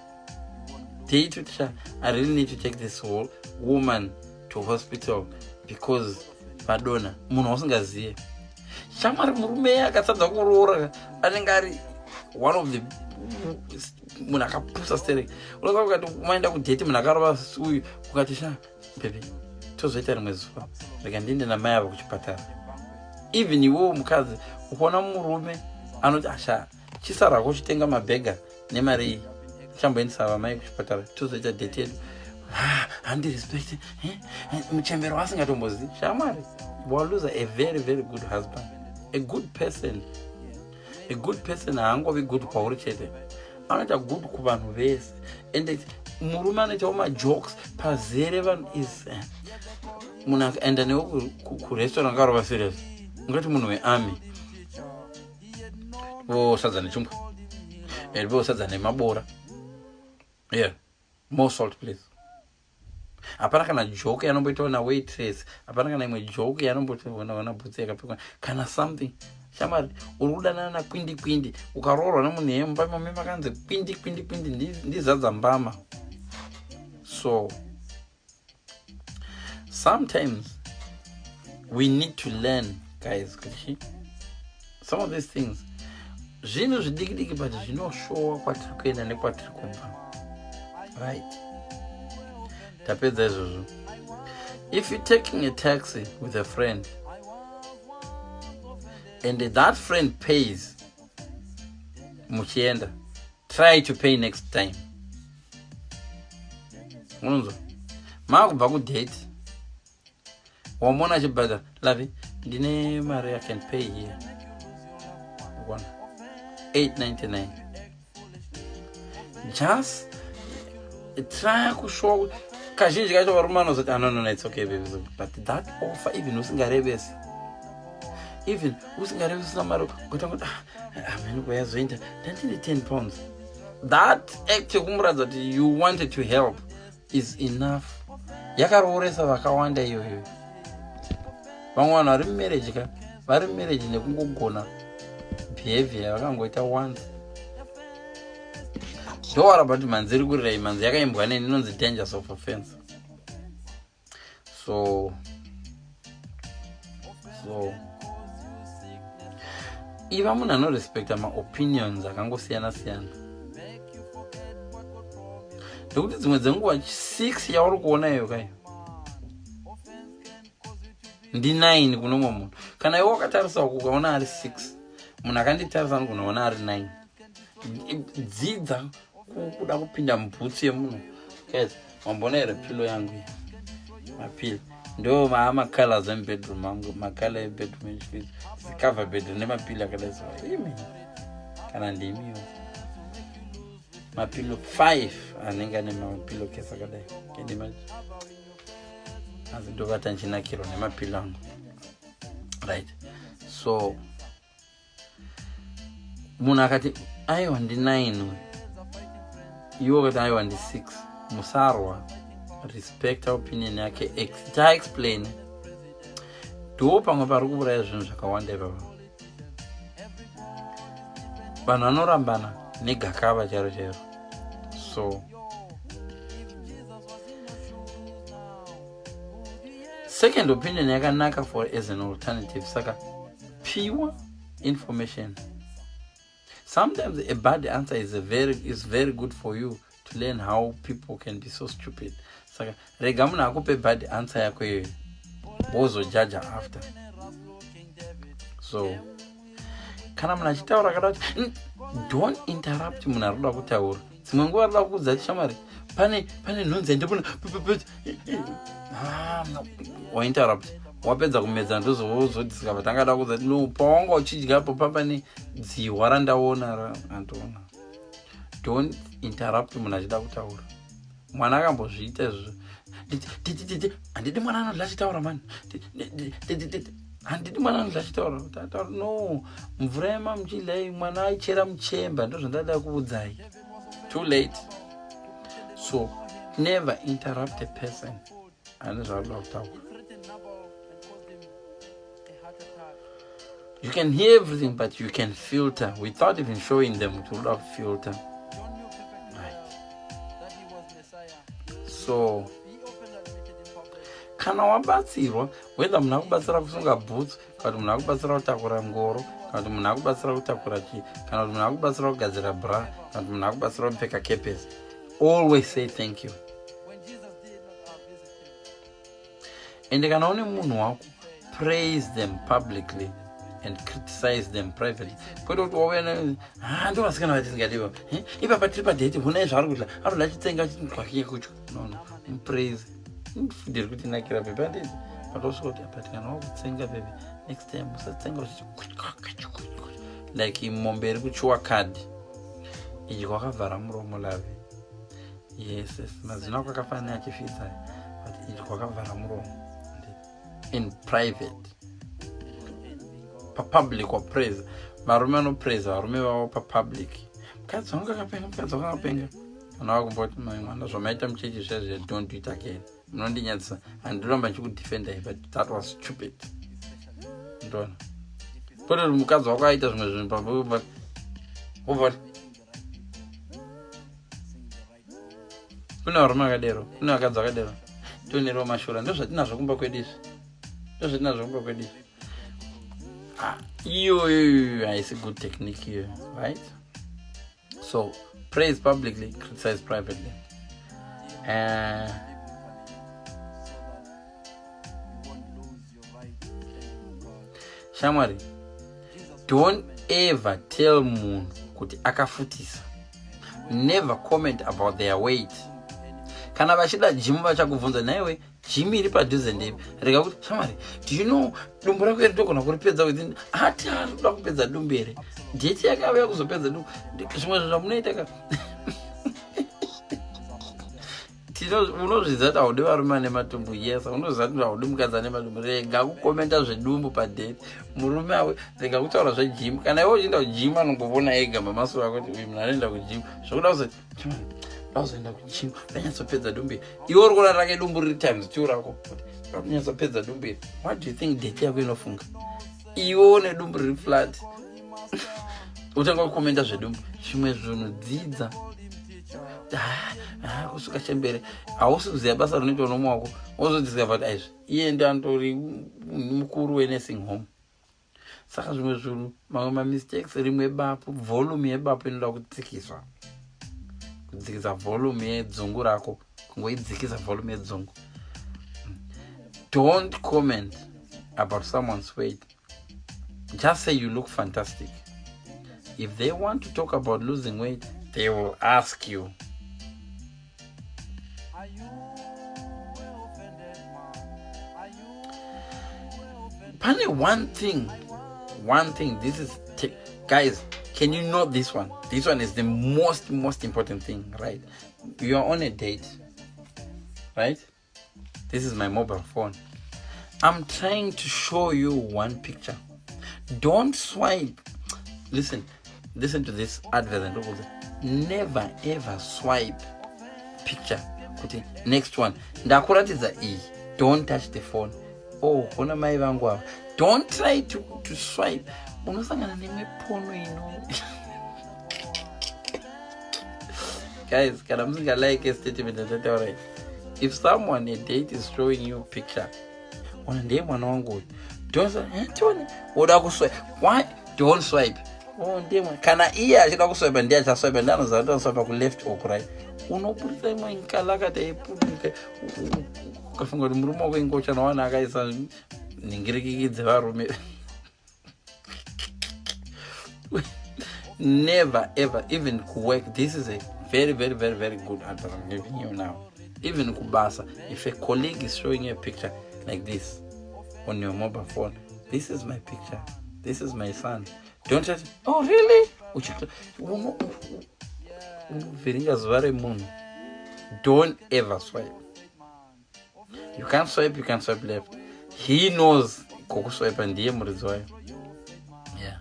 date kuti, "Sha, I really need to take this whole woman to hospital because vadonha." Munhu wausingazive, shamwari, murume akatadza kuroora anenge ari one of the munhu akapusa sterek. Unoza ukati maenda kudate, munhu akarova uyu, ukati, "Sha, baby, tozoita rimwe zuva, rega ndiende namai ava kuchipatara." Even iwewo mukadzi, ukaona murume anoti, "Asha, chisarako chitenga mabhega nemari iyi, chamboendesa vamai kuchipatara, tozoita date yedu," handirespect muchembero wasingatombozivi. Shamwari, waluza a very, very good husband, a good person. A good person haangovi good kwauri chete, anoita good kuvanhu vese. And murume anoitawo majokes pazere vanhu is munhu akaenda newe kurestaurant akarova serious, ungati munhu wearmy. Vosadza nechingwa, vosadza nemabora. Yeah, more salt, please. Hapana kana joke yanomboitawo nawaitress, hapana kana imwe joke yanomboona bhutsi yakapfekwa kana something. Shamwari, uri kudanana nakwindi kwindi, ukaroorwa nemunhu yemumba imomo makanzi kwindi kwindi kwindi, ndizadza mbama. So sometimes we need to learn, guys, kuti some of these things, zvinhu zvidiki diki, but zvinoshowa kwatiri kuenda nekwatiri kubva. Right, tapedza izvozvo. If you're taking a taxi with a friend and that friend pays muchienda, try to pay next time. Unonzwa maakubva kudate, wamona achibhadhara, "Love, ndine mari, I can pay here." One 899. Just try kushowa. Kazhinji kacho varume vanozoti, "Ah, no, no, no, it's okay, baby." But that offer, even usingarevesi, even usingarevesi, usina mari, ukatanga kuti, "Amene kuyazoenda, ndandine £10," that act yekumuratidza kuti you wanted to help is enough. Yakarooresa vakawanda iyoyo. Vamwe vanhu vari mumarriage ka, vari mumarriage nekungogona behavior yavakangoita once. Ndowaramba kuti mhanzi iri kurira iyi, mhanzi yakaimbwa neni, inonzi Dangers of Offense. So iva munhu anorespekta maopinions akangosiyana siyana, nekuti dzimwe dzenguva 6 yauri kuona iyo kai ndi9 kuno mumwe munhu. Kana iwe wakatarisa uku ukaona ari 6, munhu akanditarisa anogona kuona ari 9. Dzidza kuda kupinda mubhutsu yemunhu. Guys, wamboona here pillow yangu iyi? Mapillow ndo maa macolors emubedroom angu, macolor ebedroom, cover bed nemapillow akadai. So imi kana ndimiwo, mapillow 5 anenge ane mapillow case akadai. Can you imagine? Asi ndovata nchinakirwa nemapillow angu. Right, so munhu akati, "Aiwa, ndi9," uyu, iwe ukati, "Aiwa, ndi6," musarwa. Respecta opinion yake, chaexplain. Ndo pamwe pari kuuraya zvinhu zvakawanda ipapa. Vanhu vanorambana negakava chairo chairo. So second opinion yakanaka for as an alternative. Saka piwa information. Sometimes a bad answer is very good for you to learn how people can be so stupid. Saka rega munhu akupe bad answer yako iyoyo, wozojaja after. So kana munhu achitaura kada kuti, don't interrupt munhu ari kuda kutaura. Dzimwe nguva arida kuudza ti, "Shamwari, pane nhunzi yandipona," wainterrupt. Wapedza kumedza, ndozowozodiscover tangada kuudza, "No, pawanga uchidyapo papane dzihwa randaona." Antoona, don't interrupt munhu achida kutaura. Mwana akambozviita izvozvo. Handidi mwana anodla achitaura mani. Handidi mwana anodla achitaura. No, mvura yemamuchidlai mwana aichera muchemba, ndozvandada kuudzai. Too late. So never interrupt a person ane zvaanoda kutaura. You can hear everything, but you can filter without even showing them kuti unoda kufilter, right? So kana wabatsirwa, whether munhu akubatsira kusunga boots, kana kuti munhu akubatsira kutakura ngoro, kana kuti munhu akubatsira kutakura chii, kana kuti munhu akubatsira kugadzira bra, kana kuti munhu akubatsira kupfeka kepesi, always say thank you. Ende kana une munhu wako, praise them publicly and criticize them privately, kwete kuti wauya, "Ha, ndo vasikana vatisingadiva ipapa tiri padate, hunai zvaari kudla, ari kudla chitsenga chitwakiya." No, mupraise, "Food iri kutinakira, baby, anditi?" Patosvika kuti, "But kana wakutsenga, baby, next time usatsenga uchichi like mombe iri kuchiwa kadhi. Idya wakavhara muromo, love. Yes, mazino ako akafanana achifidza, but idya wakavhara muromo." In private. Papublic wapraise. Varume vanopraise varume vavo papublic: "Mukadzi wangu akapenga, mukadzi wangu akapenga." Kana wakumboti, "Mwana, zvamaita muchechi zviya zviya, don't do it again, munondinyadzisa. Handiramba ndichikudefendai, but that was stupid." Ndona kwete kuti mukadzi wako aita zvimwe zvinhu pabva wobva kune varume vakadero, kune vakadzi vakadero. Tionerewo mashura. Ndozvatinazvo kumba kwedu izvi, ndozvatinazvo kumba kwedu izvi. Ah, iyoyo haisi good technique iyoyo, right? So praise publicly, criticize privately. Shamwari, don't ever tell munhu kuti akafutisa. Never comment about their weight. Kana vachida gym, vachakubvunza, "Naiwe, gym iri padhuze ndepi?" Rega kuti, "Shamwari, do you know dumbu rako iri togona kuripedza within?" Ati ari kuda kupedza dumbu here? Date yakauya kuzopedza dumbu? Zvimwe zvinhu zvamunoita ka, unozvidza kuti haudi varume ane matumbu. Yes, unoziva kuti haudi mukadzi ane matumbu. Rega kukomenta zvedumbu padate. Murume awe, rega kutaura zvegym. Kana iwe uchienda kugym, anongovona ega mamasoro ako kuti uyu munhu anoenda kugym. Zvokuda kuzoti ndakuzoenda kugym, ndanyatsopedza dumbu iri, iwe uri kuona rake dumbu riri times two rako, ndanyatsopedza dumbu iri. What do you think date yako inofunga? Iwe une dumbu riri flat, utanga kukomenta zvedumbu. Zvimwe zvinhu dzidza. Ah, ah, kusuka chembere, hausi kuziva basa rinoitwa nomwe wako. Wozodiscover kuti aizvi iye ndiantori mukuru wenursing home. Saka zvimwe zvinhu, mamwe mamistakes, rimwe bapu, volume yebapu inoda kutsikiswa, kudzikisa volume yedzungu rako, kungoidzikisa volume yedzungu. Don't comment about someone's weight. Just say you look fantastic. If they want to talk about losing weight, they will ask you. Are you a offended man? Are you a offended? Pane one thing, this is, guys, can you note this one? This one is the most important thing, right? You are on a date, right? This is my mobile phone. I'm trying to show you one picture. Don't swipe. Listen, listen to this advert and never ever swipe picture kuti next one. Ndakuratidza iyi, don't touch the phone. Oh, ona mai vangu ava. Don't try to swipe. Unosangana nemwe pono ino. Guys, kana musingalike statement yandataura, if someone, a date is showing you picture, ona, ndiye mwana wangu uyu, don't say, "Eh, tione." Woda kuswipe, why? Don't swipe. Oh, ndiye mwana. Kana iye achida kuswipe, ndiye achaswipe, ndiye anoziva kuti anoswipe kuleft or kuright. Unoburitsa imwe nkalakata yepuduka, ukafunga kuti murume wako ingochana, wana akaisa nhingirikiki dzevarume. Never ever. Even kuwork, this is a very, very, very, very good advice I'm giving you now. Even kubasa, if a colleague is showing you a picture like this on your mobile phone, "This is my picture, this is my son," don't just, "Oh, really?" Unovhiringa zuva remunhu. Don't ever swipe. You can't swipe, you can swipe left. He knows kokuswipa, ndiye muridzi wayo. Yeah,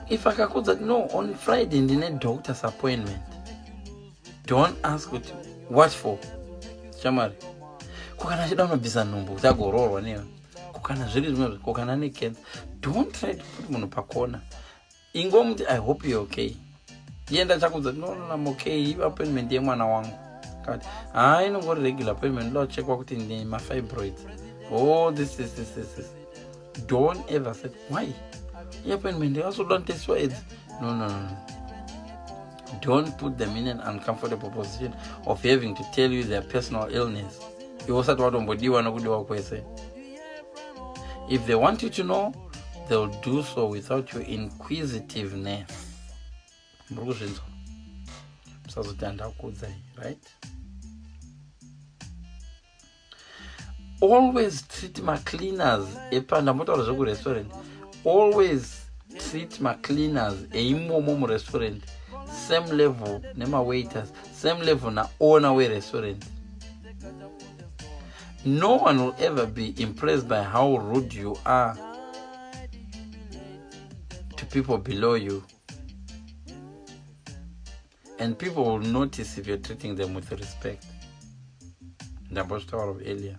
if akakudza, "No, on Friday ndine doctor's appointment," don't ask kuti, "What for?" Shamwari, kokana achida unobvisa nhumbu kuti agoroorwa newe, kokana zviri zvimwe, kokana necancer, don't try to put munhu pakona. Ingomuti, "I hope you're okay." Iye ndachakudza, No, I'm okay. Appointment yemwana wangu." Kati, "Ha, inongori regular appointment, ndoda kuchekwa kuti ndine mafibroids." Oh, this, this, this, this, this. Don't ever say, "Why iappointment yakasoda notestiwa aids?" No. Don't put them in an uncomfortable position of having to tell you their personal illness iwe usati watombodiwa nokudiwa kwese. If they want you to know, they'll do so without your inquisitiveness. Muri kuzvinzwa? Musazoti handakuudzai, right? Always treat macleaners epa, ndambotaura zvekurestaurant, always treat macleaners eimomo murestaurant same level nemawaiters, same level naowner werestaurant. No one will ever be impressed by how rude you are to people below you, and people will notice if you're treating them with respect. Ndambozvitaura earlier.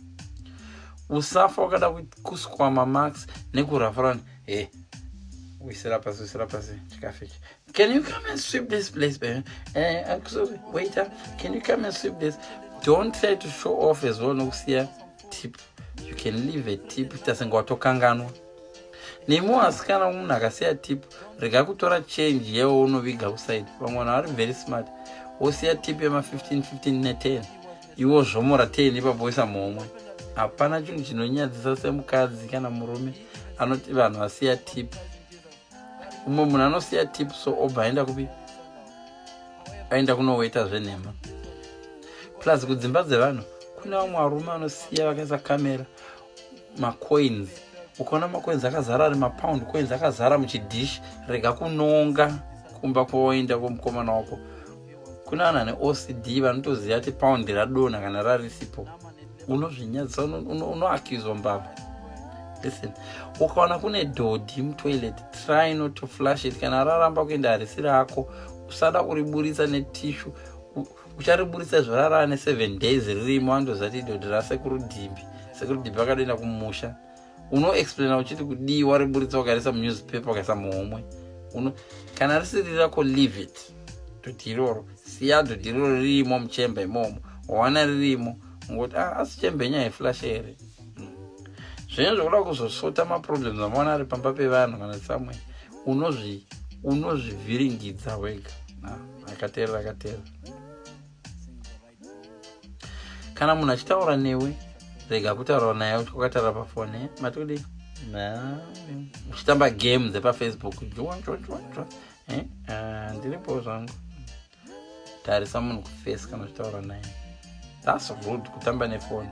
Usafa wakada kuswa mamarks nekurafurana. E wisira pasi, wisira pasi chikafu ichi. "Can you come and sweep this place, baby? Sorry, waiter, can you come and sweep this?" Don't try to show off as well nokusiya tip. You can leave a tip kuita senge watokanganwa. Nemiwo asikana, munhu akasiya tip, rega kutora change yewo unoviga kuside. Vamwe vanhu vari very smart, wosiya tip yema15 15 ne10, iwo zvomora 10 ipapo woisa muhomwe. Hapana chinhu chinonyadzisa semukadzi kana murume anoti vanhu vasiya tip. Umwe munhu anosiya tip, so obva aenda kupi? Aenda kunoweta zvenhema. Plus kudzimba dzevanhu kune vamwe varume vanosiya vakaisa kamera, macoins. Ukaona macoins akazara, ari mapound coins akazara muchidhishi, rega kunonga kumba kwawaenda kwomukomana wako. Kune vanhu ane OCD vanotoziva kuti paundi radonha kana rarisipo. Unozvinyadzisa, unoakizwa mbavha. Listen, ukaona kune dhodhi mutoilet, try not to flush it. Kana raramba kuenda, harisi rako. Usada kuriburitsa netissue. Uchariburitsa izvo raraa ne7 days ririmo. Andoziva kuti dhodhi rasekurudhimbi, sekurudhimbi vakadoenda kumusha. Unoexplaina uchiti kudii wariburitsa ukarisa munewspaper, ukaisa muhomwe? Kana risiri rako, leave it. Dhodhi iroro, siya dhodhi iroro ririmo muchemba imomo. Wawana ririmo, ungoti, "Ah, asi chemba yenyaya yeflash here?" Zvinhu zvokuda kuzosota maproblems amaona ari pamba pevanhu kana somewhere, unozvivhiringidza wega. Akateerera, akateerera. Kana munhu achitaura newe, rega kutaura naye wakataura pafoni. "Mati kudii?" Uchitamba game dzepafacebook. Eh, ah, "Ndiripo zvangu." Tarisa munhu kuface kana uchitaura naye. That's rude, kutamba nefoni.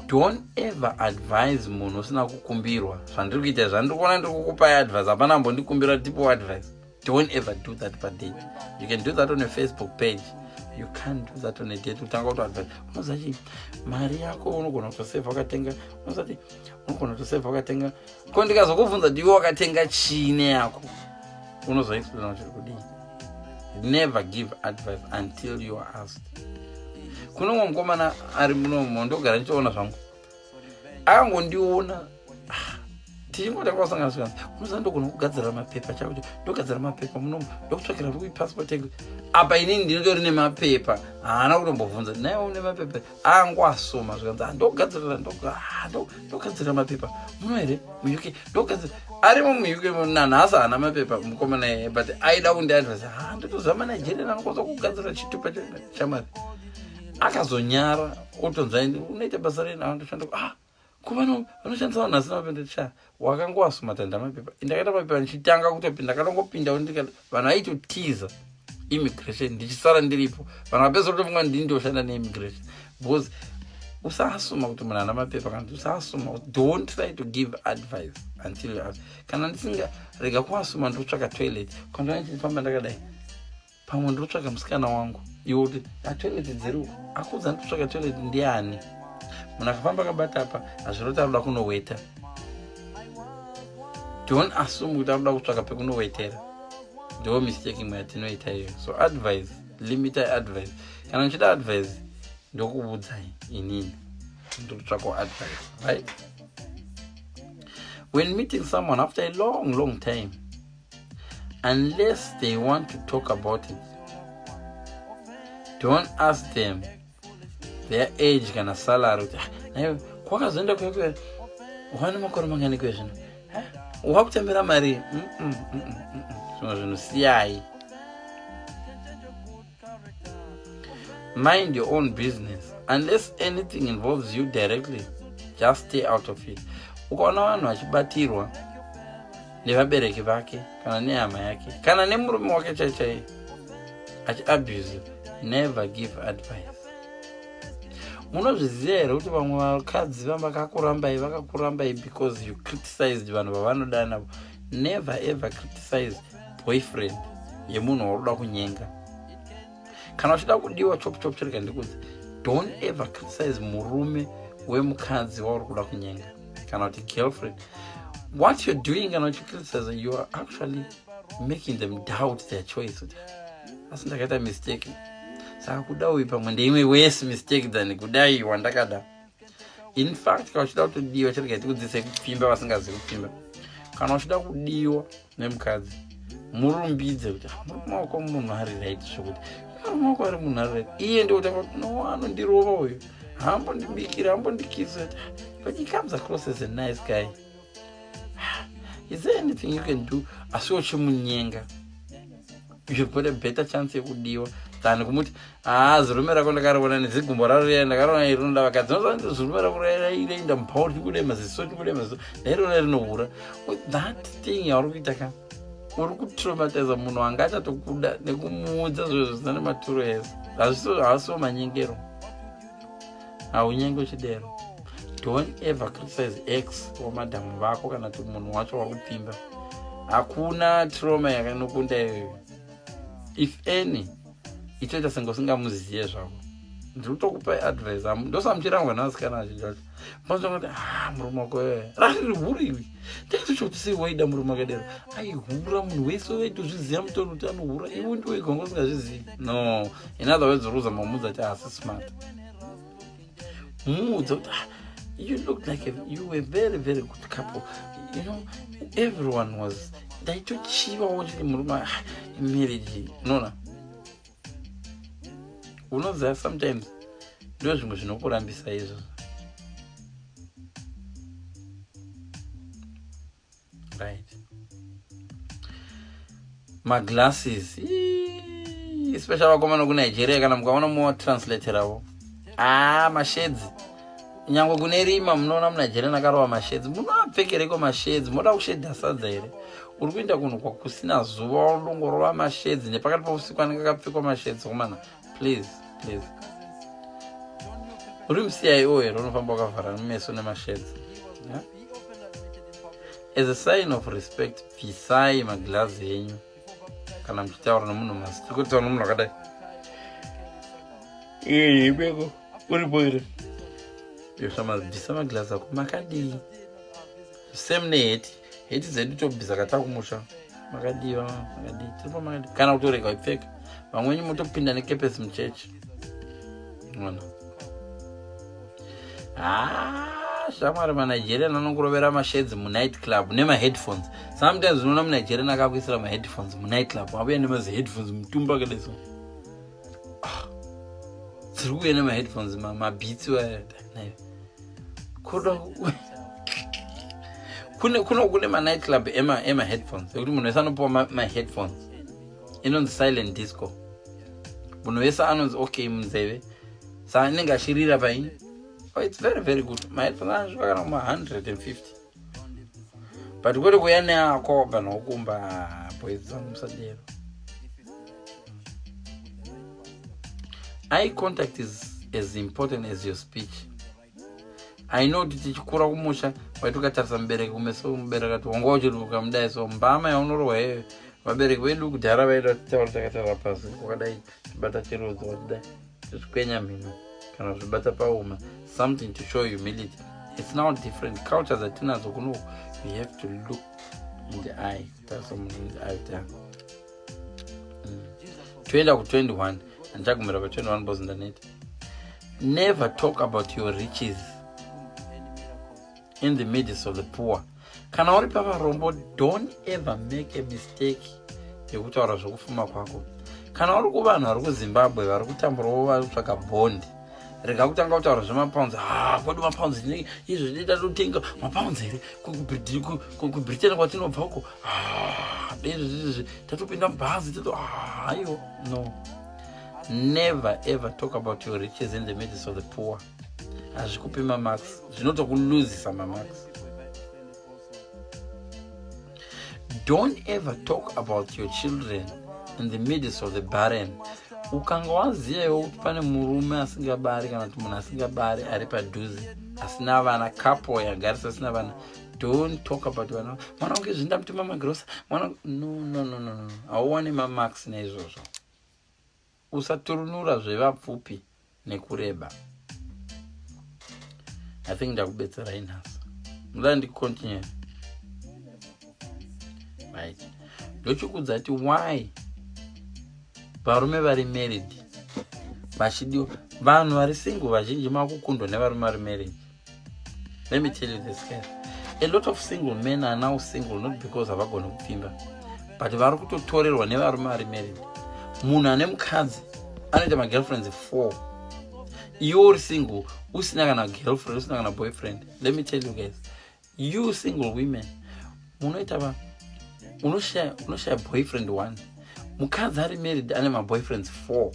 Don't ever advise munhu usina kukumbirwa. Zvandiri kuita, zvandiri kuona, ndiri kukupai advice, hapana ambondikumbira tipo advice. Don't ever do that padate. You can do that on a Facebook page, you can't do that on a date. Kutanga kutoadvise, "Unoziva chii, mari yako unogona kutosevha wakatenga, unozati unogona kutosevha wakatenga." Ko ndikazokubvunza, "Ndiwe wakatenga chii neyako?" Unozoexplaina kuti kudii? Never give advice until you are asked. Kune umwe mukomana ari munomo, ndogara ndichiona zvangu, akangondiona, ah, tichingotanga kusangana, svikana, "Unoziva ndogona kugadzira mapepa chako, ndogadzira mapepa munomo, ndokutsvakira passport." Apa inini ndinotori nemapepa, haana kutombobvunza naye une mapepa. Angwasoma zvikanzi, ah, "Ndogadzirira, ah, ndogadzirira mapepa muno here muUK, ndogadzira." Arimo muUK nanhasi, haana mapepa mukomana iye, but aida kundiadvise, "Ha, ndotoziva maNigerian anokwanisa kugadzira chitupa chamari." Akazonyara otonzwa, "Unoita basa rei?" "Ndoshanda." "Ah, kuvano vanoshandisa vanhu asina mapepa." Cha wakangowasuma tanda mapepa. Ndakaita mapepa ndichitanga kutopinda, ndakatongopinda, vanhu vaitotiza immigration, ndichisara ndiripo. Vanhu vapedza kutofunga ndini ndoshanda neimmigration, because usaasuma kuti munhu ana mapepa kana kuti usaasuma. Don't try to give advice until you ask. Kana ndisinga, rega kuasuma ndotsvaka toilet. Kana ndichifamba ndakadai. Pamwe ndinotsvaga musikana wangu, iwe kuti atoilet dziri uko. Akuudza ndikutsvaga toilet ndiani? Munhu akafamba akabata apa, hazviroti anoda kunoweta. Don't assume kuti anoda kutsvaka pekunowetera. Ndo mistake imwe yatinoita iyoyo. So advice, limitai advice. Kana ndichida advice, ndokuudzai inini ndikutsvakawo advice, right? When meeting someone after a long, long time, unless they want to talk about it, don't ask them their age kana salary, kuti, "Ah, kwakazoenda kwekwe wane makore mangani kwezvino wakutambira mari?" Zvimwe zvinhu siyai. Mind your own business. Unless anything involves you directly, just stay out of it. Ukaona vanhu vachibatirwa nevabereki vake kana nehama yake kana nemurume wake chai chai achiabuse, never give advice. Munozviziva here kuti vamwe vakadzi vamakakurambai vakakurambai because you criticized vanhu vavanoda navo? Never ever criticize boyfriend yemunhu wauri kunyenga. Kana uchida kudiwa chop chop, chirega ndikudzi, don't ever criticize murume wemukadzi wauri kuda kunyenga kana kuti girlfriend. What you're doing kana uchicriticize, you are actually making them doubt their choice, kuti asi ndakaita mistake, saka kuda uyu pamwe ndeimwe worse mistake than kudai wandakada. In fact, kana uchida kutodiwa, chirega tikudzidzisai kupfimba vasingazivi kupfimba. Kana uchida kudiwa nemukadzi, murumbidze kuti, "Ah, murume wako munhu ari right zvokuti, murume wako ari munhu ari right." Iye ndikutanga kuti, "No, anondirova uyu, haambondibikira, haambondikisa, but he comes across as a nice guy. Is there anything you can do?" Asi uchimunyenga, you've got a better chance yekudiwa than kumuti, "Haa, zirume rako ndakariona nezigumbo raro riya, ndakariona rinoda vakadzi. Zirume rako rainda mupauri, chikude maziso, chikude maziso, ndairiona rinohura." That thing yauri kuita ka, uri kutraumatiza munhu anga achatokuda nekumuudza zviro zvisina nematuro ese. Haasiwo manyengero, haunyenge uchidero. Don't ever criticize ex wamadhamu vako kana kuti munhu wacho wakupfimba. Hakuna trauma yakanokunda iyoyo. If any, itoita senge usingamuziye zvako. Ndiri kutokupai advice. Ndosamuchirangwa nevasikana vazhinji vacho kuti, "Ah, murume wako rariri huriwi." Ndaitochoti, sei waida murume akadero? Aihura, munhu wese waitozviziva mutoro kuti anohura. Iwe ndiwega wanga usingazvizivi. No, in other words, uri kuzama kumudza kuti asi smart. Muudza kuti, "Ah, you look like you were very, very good couple. Everyone was, ndaitochivawo chiti murume, ah, marriage." Unoona, unoziva, sometimes ndo zvimwe zvinokurambisa izvozvo, right? Maglasses, especially vakomana kuNigeria, kana mukaona muwatranslateravo, a mashades, nyange kune rima, munoona muNigeria nakarova mashades. Munoapfekereko mashades? Moda kushedha sadza here? Uri kuenda kunhu kwakusina zuva, unongorova mashades nepakati pousiku, anenge akapfekwa mashades. Komana, please, please, uri muCIO here unofamba wakavhara mumeso nemashades? Yeah? As a sign of respect, bvisai maglazi enyu kana muchitaura nemunhu. Masi tiri kutaura nemunhu akadai, ibeko uripo here? Bvisa maglazi ako. Makadii? Same neheti, heti dzedu tobvisa katakumusha. Makadii? Makadii? Tiripo, makadii? Kana kutorega ipfeka. Vamweni motopinda nekepesi muchechi. Ona, ha, shamwari, maNigerian anongorovera mashades munight club nemaheadphones. Sometimes unoona muNigerian akakuisira maheadphones munight club, avuya nemaziheadphones mutumba akadai so. Ah, dziri kuuya nemaheadphones, mabeats. Kuda kuno kune manight club emaheadphones ekuti munhu wese anopiwa maheadphones, inonzi silent disco. Munhu wese anonzi okay munzeve, saka inenge achirira paini. Oh, it's very, very good. Maheadphones anosvika kana kuma150, but kwete kuuya neako wabva naokumba. Boys dzangu, musadero. Eye contact is as important as your speech. I know kuti tichikura kumusha waiti ukatarisa mubereki kumeso, mubereki ati wanga uchiri ukamudai so, mbama yaunorohwa iyoyo. Vabereki vedu kudhara vaida titaura takatarira pasi, wakadai chibata chirodzo, wachidai tichikwenya mhino kana kuzvibata pauma, something to show humility. It's now different cultures atinadzo kuno. You have to look in the eye, kutarisa munhu in the eye kuti Toenda ku21, handichagumira pa21 because ndaneta. Never talk about your riches in the midst of the poor. Kana uri pavarombo, don't ever make a mistake yekutaura zvokufuma kwako. Kana uri kuvanhu vari kuZimbabwe vari kutamburawo, vari kutsvaka bhondi, rega kutanga kutaura zvemapounds. Ha, kwedu mapounds izvo zvinoita totenga mapounds here kuBritain kwatinobva uko? Izvi tatopinda mubhazi tato. Aiwa, no, never ever talk about your riches in the midst of the poor. Hazvikupi mamarks, zvinotokuluzisa mamarks. Don't ever talk about your children in the midst of the barren. Ukanga waziva iwe kuti pane murume asingabari kana kuti munhu asingabari ari padhuze, asina vana, couple yagarisa asina vana, don't talk about vana. Mwana wangu izvi ndamutuma magrosa mwana. No, no, no, no, no, hauwani mamarks naizvozvo. Usaturunura zvevapfupi nekureba. I think ndakubetserai nhasi. Muda ndicontinue? Right, ndochikudza ti why varume vari married vachidiwa. Vanhu vari single vazhinji makukundwa nevarume vari married. Let me tell you this, guys, a lot of single men are now single not because havagoni kupfimba, but vari kutotorerwa nevarume vari married. Munhu ane mukadzi anoita magirlfriends four, iwe uri single usina kana girlfriend, usina kana boyfriend. Let me tell you guys, you single women munoita va unoshaya boyfriend one. Mukadzi ari married ane maboyfriends four,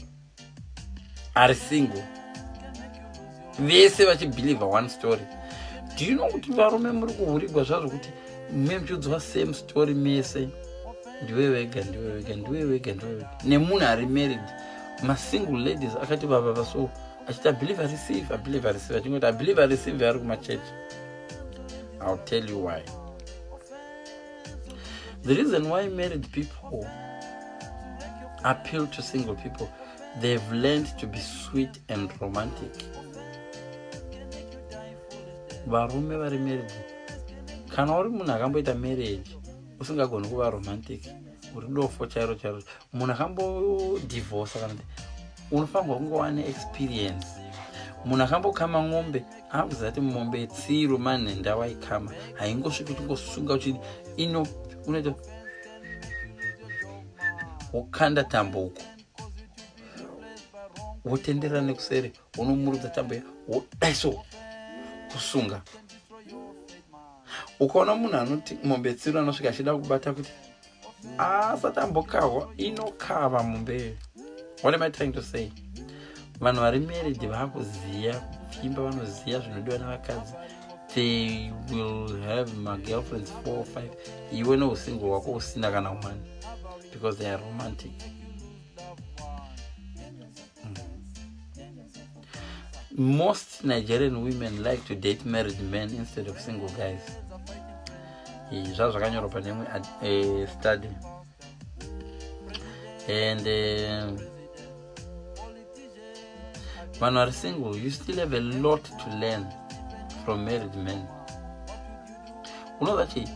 ari single, vese vachibelieve one story. Do you know kuti varume muri kuhurigwa zvazvo kuti mume muchiudzwa same story mese? Ndiwe wega, ndiwe wega, ndiwe wega, ndiwe wega nemunhu ari married. Masingle ladies akati vavava so achiti, "I believe I receive, I believe I receive," achingoti, "I believe I receive," ari kumachechi. I'll tell you why. The reason why married people appeal to single people, they've learned to be sweet and romantic. Varume vari married, kana uri munhu akamboita marriage usingagoni kuva romantic, uri dofo chairo chairo. Munhu akambodivhosa kana kuti unofanirwa kunge wane experience. Munhu akambokama ng'ombe akuziva kuti mombe tsiru manhenda waikama haingosviki uchingosunga uchidi ino, unoita wokanda tambo uko, wotenderera nekuseri, wonomurudza tambo ya, wodaiso kusunga. Ukaona munhu anoti mombe tsiru anosvika achida kubata kuti asati ambokahwa, inokava mombe iyoyo. What am I trying to say? Vanhu vari married vaakuziva kupfimba, vanoziva zvinodiwa nevakadzi. They will have magirlfriends four or five, iwe neusingle hwako usina kana one, because they are romantic. Most Nigerian women like to date married men instead of single guys. Zvava zvakanyorwa pane imwe study. And vanhu vari single, you still have a lot to learn from married men. Unoziva chii?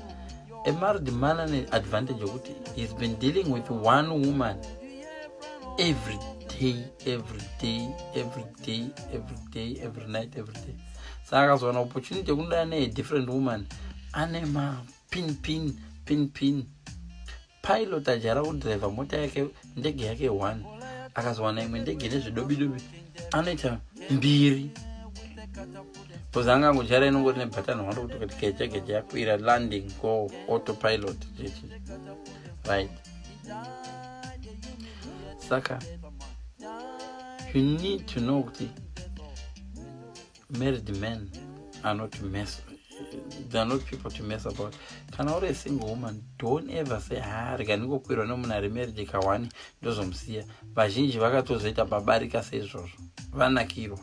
A married man ane advantage yokuti he's been dealing with one woman every day, every day, every day, every day, every night, every day. Saka akazowana opportunity yekundodana nedifferent woman, ane mapin pin pin pin. Pilot ajaira kudhiraivha mota yake, ndege yake one, akazowana imwe ndege nezvidobidobi, anoita mbiri because anga angojaira inongori nebhatani hwando kuti kuti geje geje yakwira, landing, go, autopilot chichi, right? Saka you need to know kuti married men are not mess, they are not people to mess about. Kana uri a single woman, don't ever say, "Ha, rega ndingokwirwa nemunhu ari married kawani, ndozomusiya." Vazhinji vakatozoita babarika seizvozvo, vanakirwa.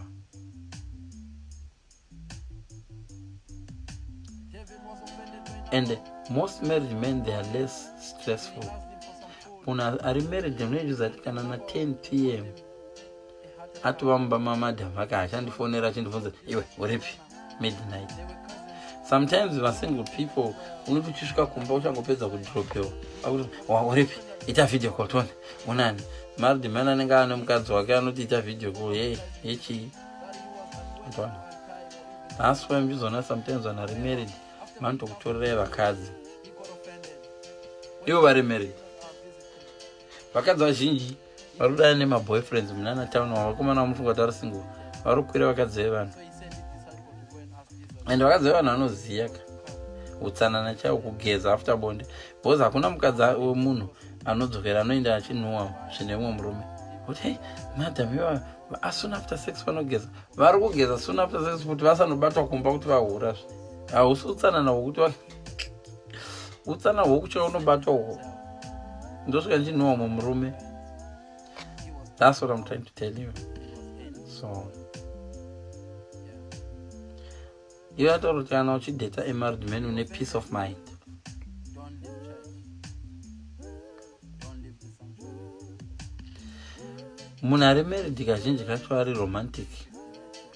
And most married men, they are less stressful. Munhu ari married munoichiziva kuti kana na10 p.m. Atova mumba mamadam ake, achandifonera achindibvunza, "Iwe uripi midnight?" Sometimes masingle people, unoti uchisvika kumba uchangopedza kudropewa, akuti, "Uripi? Ita video call tione unani." Married man anenge ane mukadzi wake anoti, "Ita video call." Ye yechii? Ndona, that's why muchizoona sometimes vanhu ari married vanotokutorerai vakadzi ivo vari married. Vakadzi vazhinji vari kudana nemaboyfriends munana town, vakomana vamufunga kuti vari single, vari kukwira vakadzi vevanhu. And vakadzi vevanhu vanoziva ka utsanana chaiwo, kugeza after bonde, because hakuna mukadzi wemunhu anodzokera anoenda achinhuwa zvine mumwe murume kuti, "Hey madam, iva asoon after sex vanogeza." Vari kugeza soon after sex kuti vasanobatwa kumba kuti vahurazve. Hausi utsanana hwokuti utsanana hwokucha unobatwa uko, ndosvika ndichinhuwa mumwe murume. That's what I'm trying to tell you. So iwe ataura kuti kana uchidheta a married man, une peace of mind. Don't leave church. Don't leave the sanctuary. Munhu ari married kazhinji kacho ari romantic,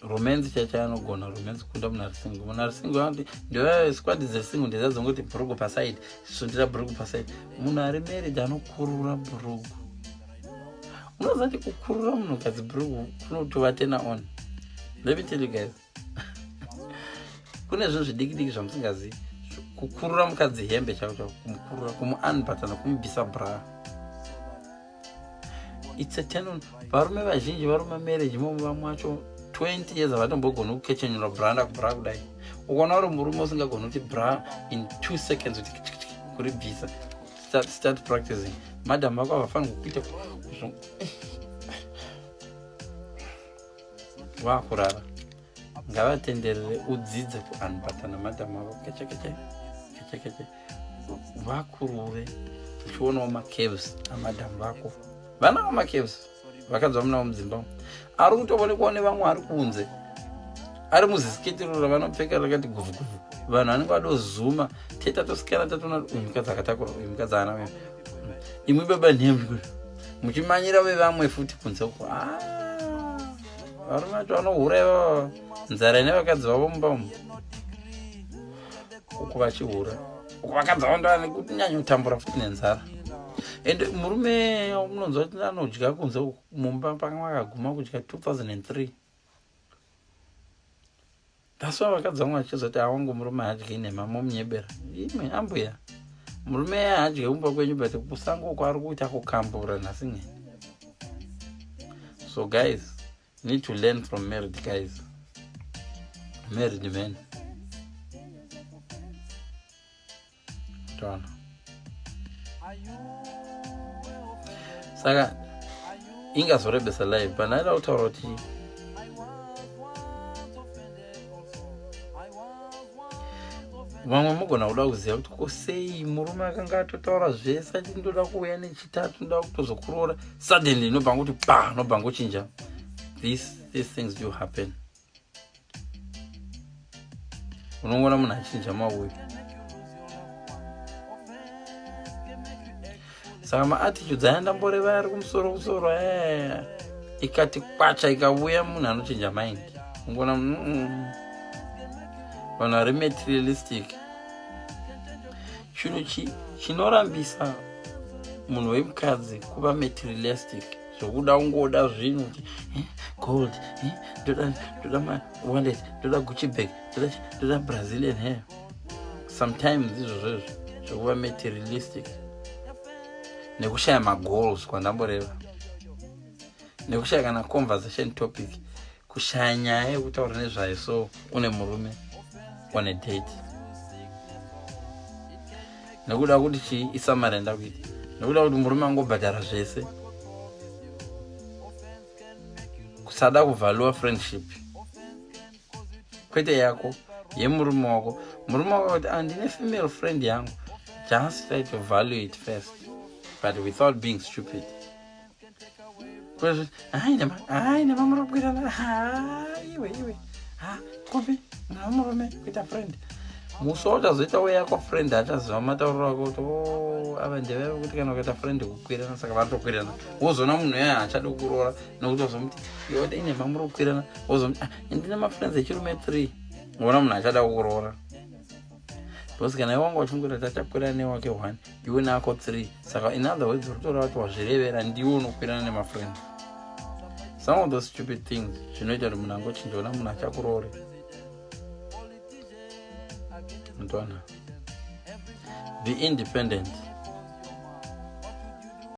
romance chacho anogona romance kunda munhu ari single. Munhu ari single anoti ndova squad dzesingle ndedzadzongoti bhurugu paside, sundira bhurugu paside. Munhu ari married anokurura bhurugu. Unoziva kuti kukurura munhukadzi bhurugu kunotova turn on? Let me tell you guys, kune zvinhu zvidiki diki zvamusingazivi. Kukurura mukadzi hembe chako chako, kumukurura, kumuunbutton, kumubvisa bra, it's a turn on. Varume vazhinji vari mumamarriage imomo, vamwe vacho 20 years havatombogoni kukechenyura branda kubra kudai. Ukaona uri murume usingagoni kuti bra in 2 seconds kuti kichikich kuribvisa, start practicing. Madam vako havafaniri kukuita wakurara. Ngavatenderere udzidze kuunbutton madam avo kechekeche kechekeche, vakurure uchionawo macurves amadam vako. Vanawo macurves vakadzi vamunawo mudzimba umu, ari kutoonekwawo nevamwe ari kunze, ari muzisiketiro ravanopfeka rakati guvhuguvhu. Vanhu vanenge vadozuma teta tosikana, tatoona uyu mukadzi akatakura, uyu mukadzi ana uyu. Imwi baba nhembi muchimanyira vevamwe futi kunze uko. Ah, varume vacho vanohura ivava, nzara ine vakadzi vavo mumba umu, uku vachihura, uku vakadzi vavo ndovane kunyanyotambura futi nenzara. And murume munonzwa kuti anodya kunze uku, mumba panga akaguma kudya 2003. That's why vakadzi vamwe vachizoti, "Awangu murume haadyi nhema." Momunyebera imwe ambuya, murume haadyi kumba kwenyu, but kusango uko ari kuita kukambura nhasi ngeni. So guys need to learn from married guys, married men. Tona, saka ingazorebesa live pandaida kutaura kuti I was once offended also. I was once offended. Vamwe mugona kuda kuziva kuti ko sei murume akanga atotaura zvese achiti, "Ndoda kuuya nechitatu, ndoda kutozokuroora," suddenly inobva ngoti pa nobva ngochinja. These things do happen. Unongoona munhu achinja mauyu. Can make you lose your loved one. Offense can make you act foolish. Saka maattitudes aya ndamboreva ari kumusoro kusoro aya, ikati kwacha ikauya, munhu anochinja mind. Ungoona vanhu vari materialistic. Chinhu chinorambisa munhu wemukadzi kuva materialistic, zvokuda kungoda zvinhu kuti gold, ndoda mawallet, ndoda Gucci bag, ndoda Brazilian hair, sometimes izvozvo izvo zvokuva materialistic nekushaya magoals kwandamboreva, nekushaya kana conversation topic, kushaya nyaya yekutaura nezvayo. So une murume on a date, nekuda kuti chii? Isamari ndakuita nekuda kuti murume angobhadhara zvese, kusada kuvalua friendship, kwete yako, yemurume wako. Murume wako kuti, "Andine female friend yangu," just try to value it first, but without being stupid. Hai nema, hai nema, muri kukwirana iwe iwe. Ha, kupi muna murume kuita friend? Musi wauchazoita weyako friend achaziva matauriro ako kuti oh, ava ndevaya vekuti kana ukaita friend kukwirana, saka vatokwirana. Wozoona munhu yaya achadi kukuroora nokuti wazomuti iwe inhema muri kukwirana, wozomuti ah, ndine mafriends echirume 3, wona munhu achada kukuroora because kana iwe wanga uchingoita tachakwirana newake 1, iwe nako 3. Saka in other words uri kutoreva kuti wazvirevera, ndiwe unokwirana nemafriends. Some of those stupid things zvinoita kuti munhu angochinja, ona munhu achakuroore. Mntwana, be independent.